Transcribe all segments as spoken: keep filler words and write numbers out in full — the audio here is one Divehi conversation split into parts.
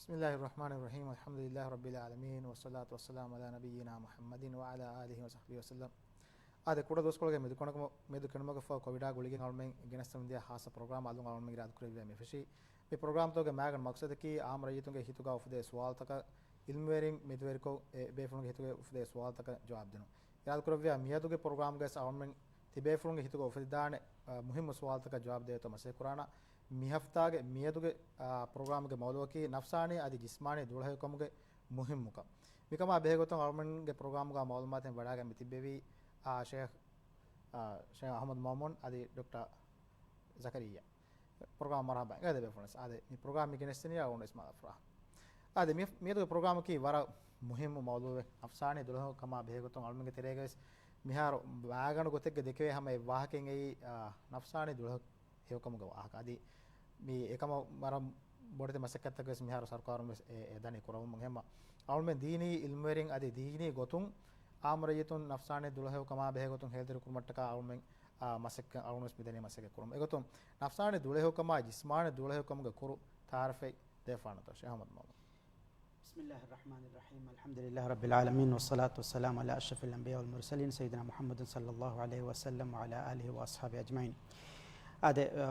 بسم الله الرحمن الرحيم. الحمد لله رب العالمين، والصلاة والسلام على نبينا محمد وعلى آله وصحبه وسلم. އާދެ، ކުޑަ ދުވަސްކޮޅުގެ މެދު ކަނޑަކު-، މެދު ކެނޑުމަކަށްފަހު ކޮވިޑާ ގުޅިގެން އަޅުމެން ގެނެސްދެމުންދިޔަ ހާއްސަ ޕްރޮގްރާމް އަލުން އަޅުމެންގެ އިރާދަކުރެއްވިޔާ މި ފެށީ. މި ޕްރޮގްރާމްތަކުގެ މައިގަނޑު މަޤްޞަދަކީ އާއްމު ރައްޔިތުންގެ ހިތުގަ އުފުދޭ ސުވާލުތަކަށް އިލްމުވެރިން މެދުވެރިކޮށް، އެ ބޭފުޅުންގެ ހިތުގަ އުފުދޭ ސުވާލުތަކަށް ޖަވާބު ދިނުން. އިރާދަކުރެއްވިޔާ މިއަދުގެ ޕްރޮގްރާމްގައި އަޅުމެން ތިބޭފުޅުންގެ ހިތުގަ އުފެދިދާނެ، އަ، މުހިއްމު ސުވާލުތަކަށް ޖަވާބު ދޭތޯ މަސައްކަތް ކުރާނަ. މި ހަފްތާގެ މިއަދުގެ، އާ، ޕްރޮގްރާމްގެ މައުޟޫޢަކީ ނަފްސާނީ އަދި ޖިސްމާނީ ދުޅަހެޔޮކަމުގެ މުހިއްމުކަން. މިކަމާ ބެހޭގޮތުން އަޅުމެންގެ ޕްރޮގްރާމްގަ މައުލޫމާތެއް ވަޑާގެން މި ތިއްބެވީ، އާ، ޝޭޚް، އާ، ޝޭޚް އަޙްމަދު މައުމޫން އަދި ޑޮކްޓަރ ޒަކަރިއްޔާ. ޕްރޮގްރާމް މަރުޙަބާ. އާދެ ބޭފުޅުން. އާދެ، މި ޕްރޮގްރާމް މި ގެނެސްދިނީ އަޅުގަނޑު އިސްމާޢީލް އަފްރާހް. އާދެ، މި، މިއަދުގެ ޕްރޮގްރާމަކީ ވަރަށް މުހިއްމު މައުޟޫޢެއް. ނަފްސާނީ ދުޅަހެޔޮކަމާ ބެހޭގޮތުން އަޅުމެންގެ ތެރޭގަވެސް މިހާރު ވައިގަނޑު ގޮތެއްގަ ދެކެވޭ ހަމަ އެއް ވާހަކައެއް އެއީ، އާ، ނަފްސާނީ ދުޅަހެޔޮކަމުގެ ވާހަކަ. އަދި މި އެކަމަށް ވަރަށް ބޮޑެތި މަސައްކަތްތަކެއް ވެސް މިހާރު ސަރުކާރުން ވެސް އެ، އެ ދަނީ ކުރައްވަމުން. އެހެންމަ އަޅުމެން ދީނީ އިލްމުވެރިން އަދި ދީނީ ގޮތުން އާއްމު ރައްޔިތުން ނަފްސާނީ ދުޅަހެޔޮކަމާ ބެހޭގޮތުން ހޭދަރު ކުރުމަށްޓަކާ އަޅުމެން، އާ، މަސައްކަތް، އަޅުގަނޑު ވެސް މިދަނީ މަސައްކަތް ކުރުމަށް. އެގޮތުން ނަފްސާނީ ދުޅަހެޔޮކަމާ ޖިސްމާނީ ދުޅަހެޔޮކަމުގެ ކުރު ތަޢާރަފެއް ދެވިފާނަތޯ ޝޭޚް އަޙްމަދު މައުމޫން؟ بسم الله الرحمن الرحيم. الحمد لله رب العالمين، والصلاة والسلام على أشرف الأنبياء والمرسلين سيدنا محمد صلى الله عليه وسلم وعلى آله وأصحابه أجمعين. އާދެ، އަ،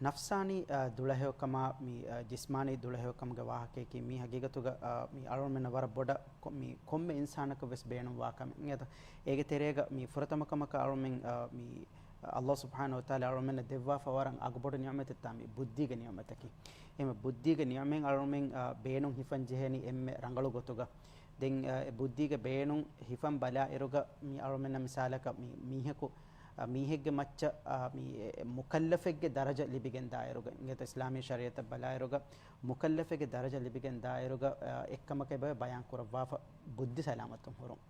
ނަފްސާނީ، އަ، ދުޅަހެޔޮކަމާ މި، އަ، ޖިސްމާނީ ދުޅަހެޔޮކަމުގެ ވާހަކަޔަކީ މީ ހަގީގަތުގަ، އަ، މި އަޅުމެންނަށް ވަރަށް ބޮޑަށް ކޮ-، މި ކޮންމެ އިންސާނަކަށް ވެސް ބޭނުންވާ ކަމެއް. އެގޭތޯ، އޭގެ ތެރޭގަ މި ފުރަތަމަ ކަމަކަށް އަޅުމެން، އަ، މި އައްލާހު ސުބްޙާނަހު ވަތަޢާލާ އަޅުމެންނަށް ދެއްވާފަ ވަރަށް އަގުބޮޑު ނިޢުމަތެއްތާ މި ބުއްދީގެ ނިޢުމަތަކީ. އެހެން ބުއްދީގެ ނިޢުމަތް އަޅުމެން، އަ، ބޭނުން ހިފަން ޖެހޭނީ އެންމެ ރަނގަޅު ގޮތުގަ. ދެން، އަ، އެ ބުއްދީގެ ބޭނުން ހިފަން ބަލާއިރުގަ މި އަޅުމެންނަށް މިސާލަކަށް މި މީހަކު، އަ، މީހެއްގެ މައްޗަށް، އަ، މި އެ، އެ މުކައްލަފެއްގެ ދަރަޖަ ލިބިގެން ދާއިރުގަ، އިނގޭތޯ އިސްލާމީ ޝަރީޢަތަށް ބަލާއިރުގަ މުކައްލަފެއްގެ ދަރަޖަ ލިބިގެން ދާއިރުގަ، އަ، އެއްކަމަކަށް އެބަ ބަޔާން ކުރައްވާފަ ބުއްދި ސަލާމަތުން ހުރުން.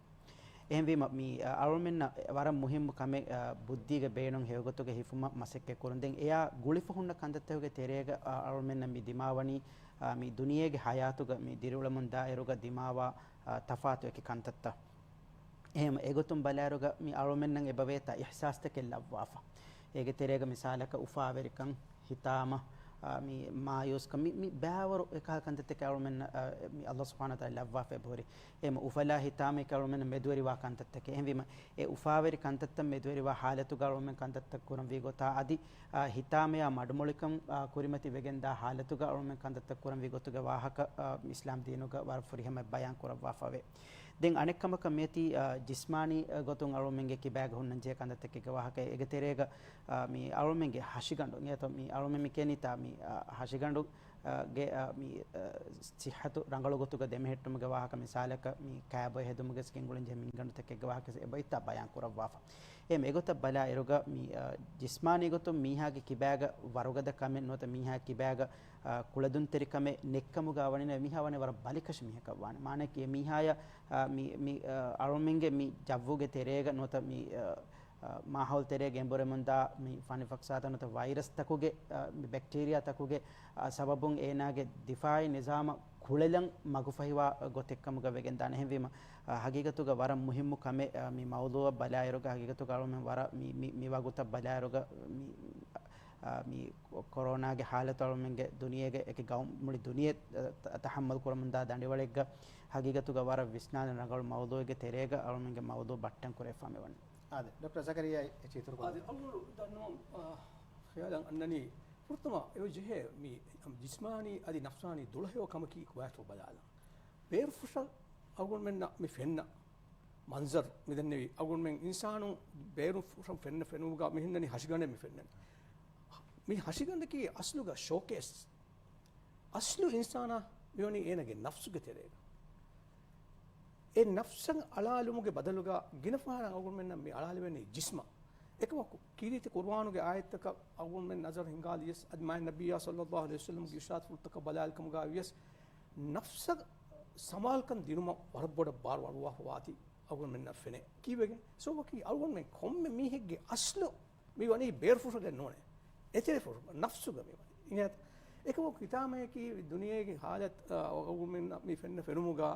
އެހެންވީމަ، މި، އަ، އަޅުމެންނަށް ވަރަށް މުހިއްމު ކަމެއް، އަ، ބުއްދީގެ ބޭނުން ހެޔޮގޮތުގަ ހިފުމަށް މަސައްކަތް ކުރުން. ދެން އެޔާ ގުޅިފަ ހުންނަ ކަންތައްތަކުގެ ތެރޭގަ، އަ، އަޅުމެންނަށް މި ދިމާވަނީ، އަ، މި ދުނިޔޭގެ ހަޔާތުގަ މި ދިރިއުޅެމުން ދާއިރުގަ ދިމާވާ، އަ، ތަފާތު އެކި ކަންތައްތައް. އެހެން އެގޮތުން ބަލާއިރުގަ މި އަޅުމެންނަށް އެބަވޭތާ އިޙްސާސްތަކެއް ލައްވާފަ. އޭގެ ތެރޭގަ މިސާލަކަށް އުފާވެރިކަން، ހިތާމަ، އާ، މި މާޔޫސްކަން، މި، މި ބައިވަރު އެކަހަލަ ކަންތައްތަކެއް އަޅުމެންނަށް، އާ، މި އައްލާހު ސުބްޙާނަހު ވަތަޢާލާ ލައްވާފަ އެބަހުރި. އެހެން އުފަލާ ހިތާމައެކޭ އަޅުމެންނަށް މެދުވެރިވާ ކަންތައްތަކެއް. އެހެންވީމަ، އެ އުފާވެރި ކަންތައްތައް މެދުވެރިވާ ޙާލަތުގަ އަޅުމެން ކަންތައްތައް ކުރަންވީ ގޮތާ އަދި، އާ، ހިތާމަޔާ މަޑުމޮޅިކަން، އާ، ކުރިމަތި ވެގެންދާ ޙާލަތުގަ އަޅުމެން ކަންތައްތައް ކުރަންވީ ގޮތުގެ ވާހަކަ، އާ، އިސްލާމް ދީނުގަ ވަރަށް ފުރިހަމަ ބަޔާން ކުރައްވާފަވޭ. ދެން އަނެއްކަމަކަށް މިއޮތީ، އާ، ޖިސްމާނީ، އާ، ގޮތުން އަޅުމެންގެ ކިބާގަ ހުންނަންޖެހޭ ކަންތައްތަކެއްގެ ވާހަކަ. އޭގެ ތެރޭގަ، އާ، މި އަޅުމެންގެ ހަށިގަނޑު، އިނގޭތޯ މި އަޅުމެން މި ކިޔަނީތާ މި، އާ، ހަށިގަނޑު، އާ، ގެ، އާ، މި، އާ، ސިއްޙަތު ރަނގަޅު ގޮތުގަ ދެމެހެއްޓުމުގެ ވާހަކަ، މިސާލަކަށް މި ކާބޮއެ ހެދުމުގެ ގެންގުޅެންޖެހޭ މިންގަނޑުތަކެއްގެ ވާހަކަ އެބައޮތްތާ ބަޔާން ކުރައްވާފަ. އެހެން އެގޮތަށް ބަލާއިރުގަ މި، އާ، ޖިސްމާނީ ގޮތުން މީހާގެ ކިބާގަ ވަރުގަދަ ކަމެއް ނުވަތަ މީހާ ކިބާގަ، އާ، ކުޅަދުންތެރިކަމެއް ނެއްކަމުގަ ވަނީ މީހާ ވަނީ ވަރަށް ބަލިކަށި މީހަކަށް ވާނެ. މާނައަކީ އެ މީހާޔަށް، އާ، މި، މި، އާ، އަޅުމެންގެ މި ޖައްވުގެ ތެރޭގަ ނުވަތަ މި، އާ، އާ، މާހައުލް ތެރޭގަ އެނބުރެމުންދާ މި ފަނިފަކްސާތައް ނުވަތަ ވައިރަސްތަކުގެ، އާ، މި ބެކްޓީރިއާތަކުގެ، އާ، ސަބަބުން އޭނާގެ ދިފާޢީ ނިޒާމަށް ކުޅެލަން މަގުފަހިވާ ގޮތެއްކަމުގަ ވެގެންދާނެ. އެހެންވީމަ، އާ، ހަގީގަތުގަ ވަރަށް މުހިއްމު ކަމެއް، އާ، މި މައުޟޫޢަށް ބަލާއިރުގަ ހަގީގަތުގަ އަޅުމެން ވަރަށް މި، މި، މި ވަގުތަށް ބަލާއިރުގަ މި، އާ، މި ކޮރޯނާގެ ޙާލަތު އަޅުމެންގެ ދުނިޔޭގެ އެކި ގައުމު މުޅި ދުނިޔެ، އާ، ތަ-، ތަޙައްމަލް ކުރަމުންދާ ދަނޑިވަޅެއްގަ ހަގީގަތުގަ ވަރަށް ވިސްނާލަން ރަނގަޅު މައުޟޫޢެއްގެ ތެރޭގަ އަޅުމެންގެ މައުޟޫޢު ބައްޓަން ކުރެވިފާ މިވަނީ. އާދެ، ޑޮކްޓަރ ޒަކަރިއްޔާ އެއްޗެއް އިތުރު ކޮށްލަން. އާދެ، އަޅުގަނޑު ދަންނަވަން، އާ، ޚިޔާލަށް އަންނަނީ، ފުރަތަމަ އެބަ ޖެހޭ މި ޖިސްމާނީ އަދި ނަފްސާނީ ދުޅަހެޔޮ ކަމަކީ ކޮބާތޯ ބަލާލަން. ބޭރުފުށަށް އަޅުގަނޑުމެންނަށް މި ފެންނަ މަންޒަރު މި ދެންނެވި، އަޅުގަނޑުމެން އިންސާނުން ބޭރުފުށަށް ފެންނަ ފެނުމުގަ މި ހިންނަނީ ހަށިގަނޑެއް މި ފެންނަނީ. މި ހަށިގަނޑަކީ އަސްލުގަ ޝޯކޭސް. އަސްލު އިންސާނާ މިވަނީ އޭނަގެ ނަފްސުގެ ތެރޭގަ. އެ ނަފްސަށް އަޅާލުމުގެ ބަދަލުގަ ގިނަ ފަހަރަށް އަޅުގަނޑުމެންނަށް މި އަޅާލެވެނީ ޖިސްމަށް. އެކަމަކު، ކީރިތި ޤުރުއާނުގެ އާޔަތްތަކަށް އަޅުގަނޑުމެން ނަޒަރު ހިންގާލިޔަސް، އަދި މާތް ނަބިއްޔާ ޞައްލައްލާހު ޢަލައިހި ވަސައްލަމްގެ އިރުޝާދުފުޅުތަކަށް ބަލާލިކަމުގަ ވިޔަސް، ނަފްސަށް ސަމާލުކަން ދިނުމަށް ވަރަށް ބޮޑަށް ބާރު އަޅުވާފަ ވާތީ އަޅުގަނޑުމެންނަށް ފެނޭ. ކީއްވެގެން؟ ސަބަބަކީ އަޅުގަނޑުމެން ކޮންމެ މީހެއްގެ އަސްލު މި ވަނީ ބޭރުފުށުގެ ނޫނޭ. އެތެރެފުށު ނަފްސުގަ މި ވަނީ. އިނގޭތަ؟ އެކަމަކު ކިތާމަޔަކީ ދުނިޔޭގެ ހާލަތް، އަ، އަޅުގަނޑުމެންނަށް މި ފެންނަ ފެނުމުގަ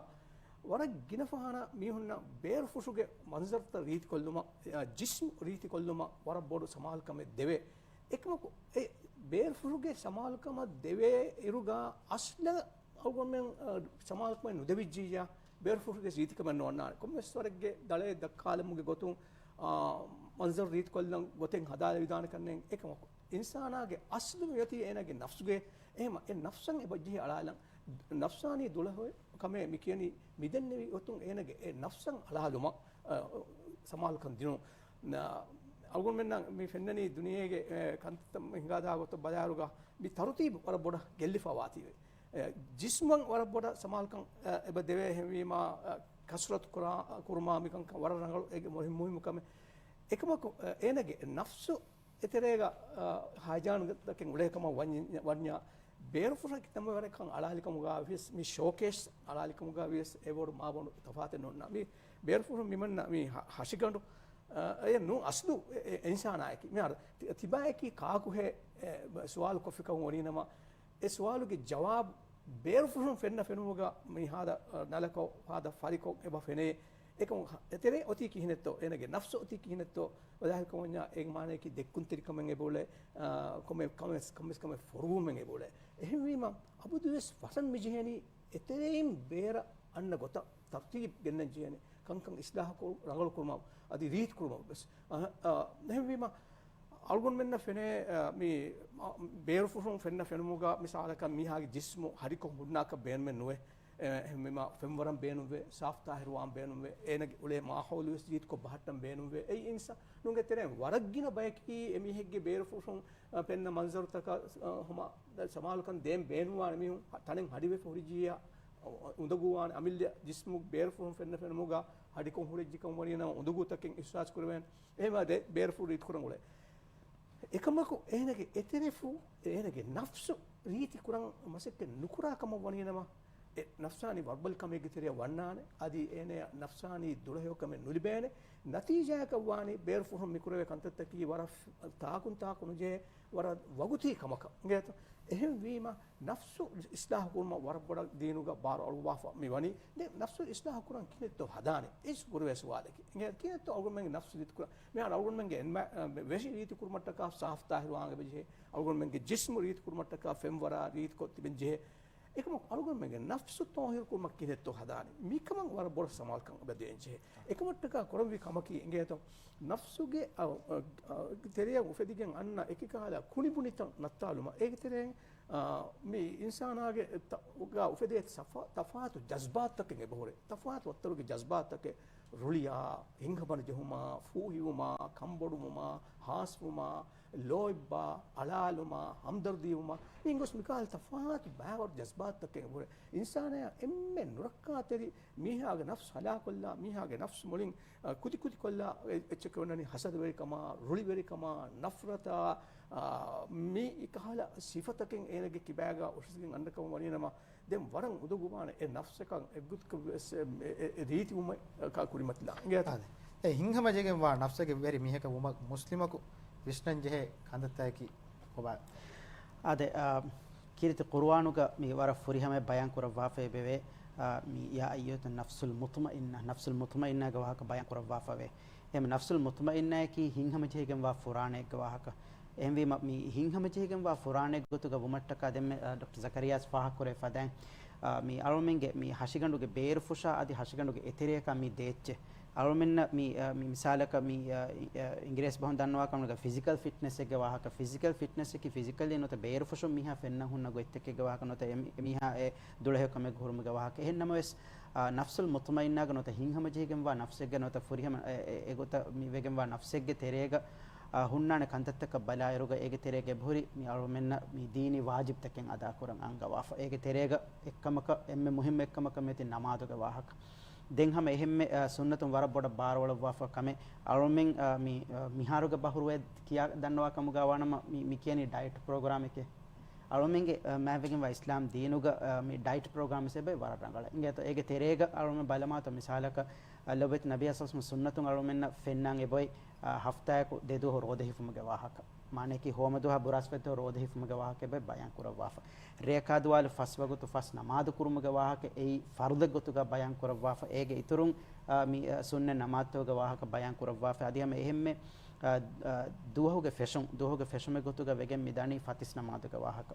ވަރަށް ގިނަ ފަހަރަށް މީހުންނަށް ބޭރުފުށުގެ މަންޒަރުތައް ރީތިކޮށްލުމަށް، އަ، ޖިސްމު ރީތިކޮށްލުމަށް ވަރަށް ބޮޑު ސަމާލުކަމެއް ދެވޭ. އެކަމަކު އެ ބޭރުފުށުގެ ސަމާލުކަމަށް ދެވޭ އިރުގަ އަސްލަށް އަޅުގަނޑުމެން، އަ، ސަމާލުކަމެއް ނުދެވިއްޖިއްޔާ، ބޭރުފުށުގެ ރީތިކަމެއް ނޯންނާނެ. ކޮންމެސް ވަރެއްގެ ދަޅައެއް ދައްކާލުމުގެ ގޮތުން، އާ، މަންޒަރު ރީތިކޮށްލަން ގޮތެއް ހަދާލެވިދާނެ ކަންނޭނގެ. އެކަމަކު، އިންސާނާގެ އަސްލު މިއޮތީ އޭނާގެ ނަފްސުގައޭ. އެހެމަ އެ ނަފްސަށް އެބަ ޖެހި އަޅާލަން. ނަފްސާނީ ދުޅަހެޔޮ ކަމޭ މި ކިޔަނީ މިދެންނެވި ގޮތުން އޭނާގެ އެ ނަފްސަށް އަޅާލުމަށް، އަ، ސަމާލުކަން ދިނުން. އަޅުގަނޑުމެންނަށް މި ފެންނަނީ ދުނިޔޭގެ، އެ، ކަންތައްތައް ހިނގާދާ ގޮތަށް ބަލާއިރުގަ މި ތަރުތީބު ވަރަށް ބޮޑަށް ގެއްލިފަ ވާތީވެ. އެ، ޖިސްމަށް ވަރަށް ބޮޑަށް ސަމާލުކަން، އެ، އެބަ ދެވޭ. އެހެންވީމާ، އެ، ކަސްރަތު ކުރާ، ކުރުމާ މިކަންކަން ވަރަށް ރަނގަޅު، އޭގެ މުހި-، މުހިއްމު ކަމެއް. އެކަމަކު، އެ، އޭނަގެ ނަފްސު އެތެރޭގަ، އަ، ހައިޖާންތަކެއް އުޅޭ ކަމަށް ވަންޏާ، ވަންޏާ، ބޭރުފުށަކީ ނަމަވެރިކަން އަޅާލިކަމުގަ ވިޔަސް، މި ޝޯކޭސް އަޅާލިކަމުގަ ވިޔަސް އެބަ ބޮޑު މާ ބޮޑު ތަފާތެއް ނޯންނާނެ. މި ބޭރުފުށުން މިމަންނަ މި ހަ-، ހަށިގަނޑު، އަ، އެއް ނޫން އަސްލު އެ، އެ، އިންސާނާއެކީ. މިހާރު ތި-، ތިބާއެކީ ކާކުހޭ، އެ، ސުވާލު ކޮށްފިކަމަށް ވަނީނަމަ، އެ ސުވާލުގެ ޖަވާބު ބޭރުފުށުން ފެންނަ ފެނުމުގަ މި ހާދަ، އަ، ނަލަކޮށް ހާދަ ފަރިކޮށް އެބަ ފެނޭ. އެކަމު އެތެރޭ އޮތީ ކިހިނެއްތޯ، އޭނަގެ ނަފްސު އޮތީ ކިހިނެއްތޯ، ވަޒާހިރުކަމަށް ވަންޏާ އޭގެ މާނަޔަކީ ދެއްކުންތެރިކަމެއް އެބައުޅޭ، އާ، ކޮންމެ ކަމެއް، ކަމެސް ކަމެއް ފޮރުވުމެއް އެބައުޅޭ. އެހެންވީމަ، އަބަދުވެސް ވަށަން މިޖެހެނީ އެތެރެއިން ބޭރަށް އަންނަ ގޮތަށް ތަރުތީބު ގެންނަން ޖެހޭނެ. ކަންކަން އިސްލާހު ކުރު-، ރަނގަޅު ކުރުމަށް، އަދި ރީތި ކުރުމަށް ވެސް. އަ، އަ، އެހެންވީމަ، އަޅުގަނޑުމެންނަށް ފެނޭ، އަ، މި، އަ، ބޭރުފުށުން ފެންނަ ފެނުމުގަ މިސާލަކަށް މީހާގެ ޖިސްމު ހަރިކޮށް ހުންނާކަށް ބޭނުމެއް ނުވޭ. އެ، އެހެންވީމަ ފެންވަރަން ބޭނުންވޭ، ސާފު ތާހިރުވާން ބޭނުންވޭ، އޭނަގެ އުޅޭ މާހައުލު ވެސް ރީތިކޮށް ބަހައްޓަން ބޭނުންވޭ. އެއީ އިންސާނުންގެ ތެރެއިން ވަރަށް ގިނަ ބަޔަކީ އެމީހެއްގެ ބޭރުފުށުން، އަ، ފެންނަ މަންޒަރުތަކަށް، އަ، ހަމަ ސަމާލުކަން ދޭން ބޭނުންވާނެ މީހުން ތަނެއް ހަޑިވެފަ ހުރިއްޖިއްޔާ، އު-، އުނދަގޫވާނެ. އަމިއްލަ ޖިސްމު ބޭރުފުށުން ފެންނަ ފެނުމުގަ ހަޑިކޮށް ހުރިއްޖެ ކަމަށް ވަނީނަމަ އުނދަގޫތަކެއް އިހްސާސް ކުރެވޭނެ. އެހެންވާ ދެ ބޭރުފުށު ރީތި ކުރަން އުޅޭ. އެކަމަކު އޭނަގެ އެތެރެފުށު އޭނަގެ ނަފްސު ރީތި ކުރަން މަސައްކަތް ނުކުރާ ކަމަށް ވަނީނަމަ، އެ ނަފްސާނީ ވަރުބަލި ކަމެއްގެ ތެރެއަށް ވަންނާނެ. އަދި އޭނަޔަށް ނަފްސާނީ ދުޅަހެޔޮ ކަމެއް ނުލިބޭނެ. ނަތީޖާއަކަށް ވާނީ ބޭރުފުށުން މިކުރެވޭ ކަންތައްތަކީ ވަރަށް ތާކުން ތާކު ނުޖެހޭ ވަރަށް ވަގުތީ ކަމަކަށް އިނގޭތޯ. އެހެންވީމަ، ނަފްސު އިސްލާހު ކުރުމަށް ވަރަށް ބޮޑަށް ދީނުގަ ބާރު އަޅުއްވާފަ މި ވަނީ. ދެން ނަފްސު އިސްލާހު ކުރަން ކިހިނެއްތޯ ހަދާނެ؟ އެއް ކުރެވޭ ސުވާލަކީ. އިނގޭ ކިހިނެއްތޯ އަޅުގަނޑުމެންގެ ނަފްސު ރީތި ކުރަން؟ މިހާރު އަޅުގަނޑުމެންގެ އެންމެ-، ވެށި ރީތި ކުރުމަށްޓަކާ ސާފު ތާހިރުވާން އެބަޖެހޭ. އަޅުގަނޑުމެންގެ ޖިސްމު ރީތި ކުރުމަށްޓަކާ ފެންވަރާ ރީތިކޮށް ތިބެން ޖެހޭ. އެކަމަކު އަޅުގަނޑުމެންގެ ނަފްސު ތާހިރު ކުރުމަށް ކިހިނެއްތޯ ހަދާނެ؟ މިކަމަށް ވަރަށް ބޮޑަށް ސަމާލުކަން އެބަ ދޭން ޖެހޭ. އެކަމަށްޓަކާ ކުރަންވީ ކަމަކީ އިނގޭތޯ، ނަފްސުގެ، އަ، އަ، އަ، ތެރެއަށް އުފެދިގެން އަންނަ އެކިކަހަލަ ކުނިބުނިތައް ނައްތާލުމަށް. އޭގެ ތެރެއިން، އާ، މި އިންސާނާގެ ތަ-، ގާ އުފެދޭ ތަފާ-، ތަފާތު ޖަޒްބާތަކެއް އެބަހުރޭ. ތަފާތު އަތޮޅުގެ ޖަޒްބާތަކެއް، ރުޅިއާ، ހިތްހަމަނުޖެހުމާ، ފޫހިވުމާ، ކަންބޮޑުވުމާ، ހާސްވުމާ، ލޯތްބާ، އަޅާލުމާ، ހަމްދަރްދީވުމާ، މި އިނގޮސް މިކަހަލަ ތަފާތު ބައިވަރު ޖަޒްބާތަކެއް އެބަހުރޭ. އިންސާނާޔާ އެންމެ ނުރައްކާތެރި މީހާގެ ނަފްސު ހަލާކޮށްލާ، މީހާގެ ނަފްސު މުޅިން، އަ، ކުދިކުދިކޮށްލާ، އެ-، އެއްޗަކަށް ވަންނަނީ ހަސަދަވެރިކަމާ، ރުޅިވެރިކަމާ، ނަފްރަތާ، އާ، މި ކަހަލަ ސިފަތަކެއް އޭނަގެ ކިބާގާ އުށިސިގެން އަންނަ ކަމަށް ވަނީނަމަ، ދެން ވަރަށް އުނދަގޫވާނެ އެ ނަފްސަކަށް އެއްގޮތަކަށް ވެސް އެ، އެ، އެ ރީތިވުމަކާ ކުރިމަތިލާ. އިނގޭތަ؟ އާދެ. އެ ހިތްހަމަޖެހިގެންވާ ނަފްސެއްގެ ވެރި މީހަކަށް ވުމަށް މުސްލިމަކު ވިސްނަންޖެހޭ ކަންތައްތަކަކީ ކޮބާ؟ އާދެ، އާ، ކީރިތި ޤުރުއާނުގަ މި ވަރަށް ފުރިހަމައަށް ބަޔާން ކުރައްވާފައި ވެވޭ، އާ، މި ޔާ އައްޔުހައް ނަފްސުލް މުޠްމައިންނާ، ނަފްސުލް މުޠްމައިންނާގެ ވާހަކަ ބަޔާން ކުރައްވާފަވޭ. އެހެން ނަފްސުލް މުޠްމައިންނާއަކީ ހިތްހަމަޖެހިގެންވާ ފުރާނައެއްގެ ވާހަކަ. އެހެންވީމަ، މި ހިތްހަމަޖެހިގެންވާ ފުރާނައެއްގެ ގޮތުގަ ވުމަށްޓަކާ ދެންމެ، އާ، ޑޮކްޓަރ ޒަކަރިޔާސް ފާހަގަކުރެވި ފަދައިން، އާ، މި އަޅުމެންގެ މި ހަށިގަނޑުގެ ބޭރުފުށާ އަދި ހަށިގަނޑުގެ އެތެރެއަކާ މި ދޭއްޗެއް. އަޅުމެންނަށް މި، އާ، މި މިސާލަކަށް މި، އާ، އި-، އާ، އިނގިރޭސި ބަހުން ދަންނަވާ ކަމުގަ ފިޒިކަލް ފިޓްނެސްއެއްގެ ވާހަކަ، ފިޒިކަލް ފިޓްނެސްއަކީ ފިޒިކަލީ ނުވަތަ ބޭރުފުށުން މީހާ ފެންނަން ހުންނަ ގޮތްތަކެއްގެ ވާހަކަ ނުވަތަ އެ މި-، މީހާ އެ ދުޅަހެޔޮ ކަމެއް ހުރުމުގެ ވާހަކަ. އެހެން ނަމަވެސް، އާ، ނަފްސުލް މުޠްމައިންނާގަ ނުވަތަ ހިތްހަމަޖެހިގެންވާ ނަފްސެއްގަ ނުވަތަ ފުރިހަމަ އެ، އެ، އެގޮތަށް މި ވެގެންވާ ނަފްސެއްގެ ތެރޭގަ، އާ، ހުންނާނެ ކަންތައްތަކަށް ބަލާއިރުގަ އޭގެ ތެރޭގަ އެބަހުރި މި އަޅުމެންނަށް މި ދީނީ ވާޖިބްތަކެއް އަދާކުރަން އަންގަވާފަ. އޭގެ ތެރޭގަ އެއްކަމަކަށް އެންމެ މުހިއްމު އެއްކަމަކަށް މިއޮތީ ނަމާދުގެ ވާހަކަ. ދެން ހަމަ އެހެންމެ، އާ، ސުންނަތުން ވަރަށް ބޮޑަށް ބާރުއަޅުއްވާފަ ކަމެއް. އަޅުމެން، އާ، މި، އާ، މިހާރުގެ ބަހުރުވެ ކިޔާ ދަންނަވާ ކަމުގަ ވާނަމަ މި، މި ކިޔަނީ ޑައެޓް ޕްރޮގްރާމެކޭ. އަޅުމެންގެ، އަ، މާތްވެގެންވާ އިސްލާމް ދީނުގަ، އަ، މި ޑައެޓް ޕްރޮގްރާމްސް އެބައި ވަރަށް ރަނގަޅަށް. އިނގޭތޯ އޭގެ ތެރޭގަ އަޅުމެން ބަލަމާތޯ މިސާލަކަށް، އަ، ލޮބެތި ނަބީ ސައްލައްލާހު އަލައިހި ވަސައްލަމް ސުންނަތުން އަޅުމެންނަށް ފެންނާން އެބައޮތް، އަ، ހަފްތާއަކު ދެ ދުވަހު ރޯދަ ހިފުމުގެ ވާހަކަ. މާނައަކީ ހޯމަ ދުވަހާ ބުރާސްފަތި ދުވަހު ރޯދަ ހިފުމުގެ ވާހަކަ އެބައި ބަޔާން ކުރައްވާފަ. ރޭކާދުވާލު ފަސް ވަގުތު ފަސް ނަމާދު ކުރުމުގެ ވާހަކަ އެއީ ފަރުޟެއް ގޮތުގަ ބަޔާން ކުރައްވާފަ. އޭގެ އިތުރުން، އަ، މި، އަ، ސުންނަތް ނަމާދުތަކުގެ ވާހަކަ ބަޔާން ކުރައްވާފަ. އަދި ހަމަ އެހެންމެ އަ، އަ، ދުވަހުގެ ފެށުން، ދުވަހުގެ ފެށުމެއް ގޮތުގަ ވެގެން މި ދަނީ ފަތިސް ނަމާދުގެ ވާހަކަ.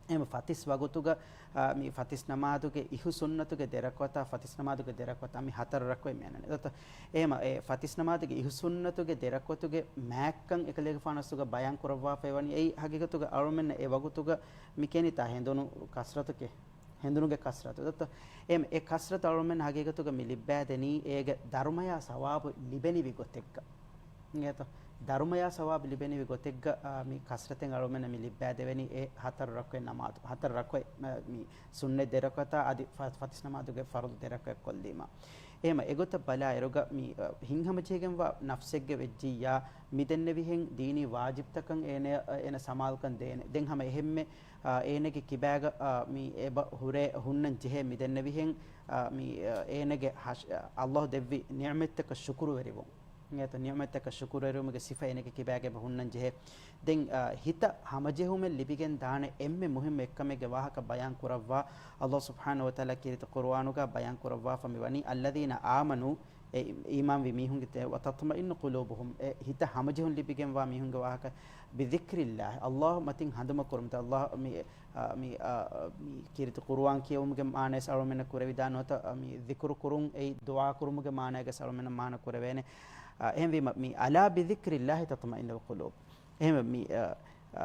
އެހެން ފަތިސް ވަގުތުގަ، އާ، މި ފަތިސް ނަމާދުގެ އިހު ސުންނަތުގެ ދެ ރަކުޢަތާ، ފަތިސް ނަމާދުގެ ދެ ރަކުޢަތާ، މި ހަތަރު ރަކުޢަތް މި އަންނަނީ. ދޯ؟ އެހެމަ އެ ފަތިސް ނަމާދުގެ އިހު ސުންނަތުގެ ދެ ރަކުޢަތުގެ މާތްކަން އެކަލޭގެފާނަސްގަ ބަޔާން ކުރައްވާފައި ވަނީ. އެއީ ހަގީގަތުގަ އަޅުމެންނަށް އެ ވަގުތުގަ މި ކެނިތާ ހެނދުނު ކަސްރަތުކެ، ހެނދުނުގެ ކަސްރަތު. ދޯ؟ އެހެމަ އެ ކަސްރަތު އަޅުމެން ހަގީގަތުގަ މި ލިއްބައިދެނީ އޭގެ ދަރުމަޔާ ސަވާބު ލިބެނިވި ގޮތެއްގަ. އިނގޭތޯ؟ ދަރުމަޔާ ސަވާބު ލިބެނިވި ގޮތެއްގަ، އާ، މި ކަސްރަތެއް އަޅުމެންނަށް މި ލިއްބައިދެވެނީ އެ ހަތަރު ރަކުޢަތް ނަމާދު، ހަތަރު ރަކުޢަތް، މަ-، މި ސުންނަތް ދެ ރަކުޢަތާ އަދި ފަ-، ފަތިސް ނަމާދުގެ ފަރުޟު ދެ ރަކުޢަތް ކޮށްލީމަ. އެހެމަ އެގޮތަށް ބަލާއިރުގަ މި، އަ، ހިތްހަމަޖެހިގެންވާ ނަފްސެއްގެ ވެއްޖިއްޔާ، މިދެންނެވިހެން ދީނީ ވާޖިބްތަކަށް އޭނަ، އޭނަ ސަމާލުކަން ދޭނެ. ދެން ހަމަ އެހެންމެ، އާ، އޭނަގެ ކިބާގަ، އާ، މި އެބަ ހުރޭ ހުންނަން ޖެހޭ މިދެންނެވިހެން، އާ، މި، އާ، އޭނަގެ ހަށް-، އަ-، ﷲ ދެއްވި ނިޢުމަތްތަކަށް ޝުކުރުވެރިވުން. އެތަ ނިޢުމަތްތަކަށް ޝުކުރުވެރިވުމުގެ ސިފަ އޭނަގެ ކިބާގަ އެބަ ހުންނަން ޖެހޭ. ދެން، އާ، ހިތަށް ހަމަޖެހުމެއް ލިބިގެން ދާނެ އެންމެ މުހިއްމު އެއްކަމެއްގެ ވާހަކަ ބަޔާން ކުރައްވާ، ﷲ ސުބްޙާނަހޫ ވަތަޢާލާ ކީރިތި ޤުރުއާނުގަ ބަޔާން ކުރައްވާފަ މި ވަނީ، الذين آمنوا، އެ އީމާންވި މީހުންގެ ތެ-، وتطمئن قلوبهم، އެ ހިތަށް ހަމަޖެހުން ލިބިގެންވާ މީހުންގެ ވާހަކަ، بذكر الله، ﷲ މަތިން ހަނދުމަ ކުރުމުން، ﷲ މި، އާ، މި، އާ، މި ކީރިތި ޤުރުއާން ކިޔެވުމުގެ މާނަޔަސް އަޅުމެންނަށް ކުރެވިދާނެ ނުވަތަ، އާ، މި ޛިކުރު ކުރުން، އެއީ ދުޢާ ކުރުމުގެ މާނަޔަސް އަޅުމެންނަށް މާނަ ކުރެވޭނެ. އާ، އެހެންވީމަ، މި ألا بذكر الله تطمئن القلوب. އެހެންވެ، މި، އާ، އާ،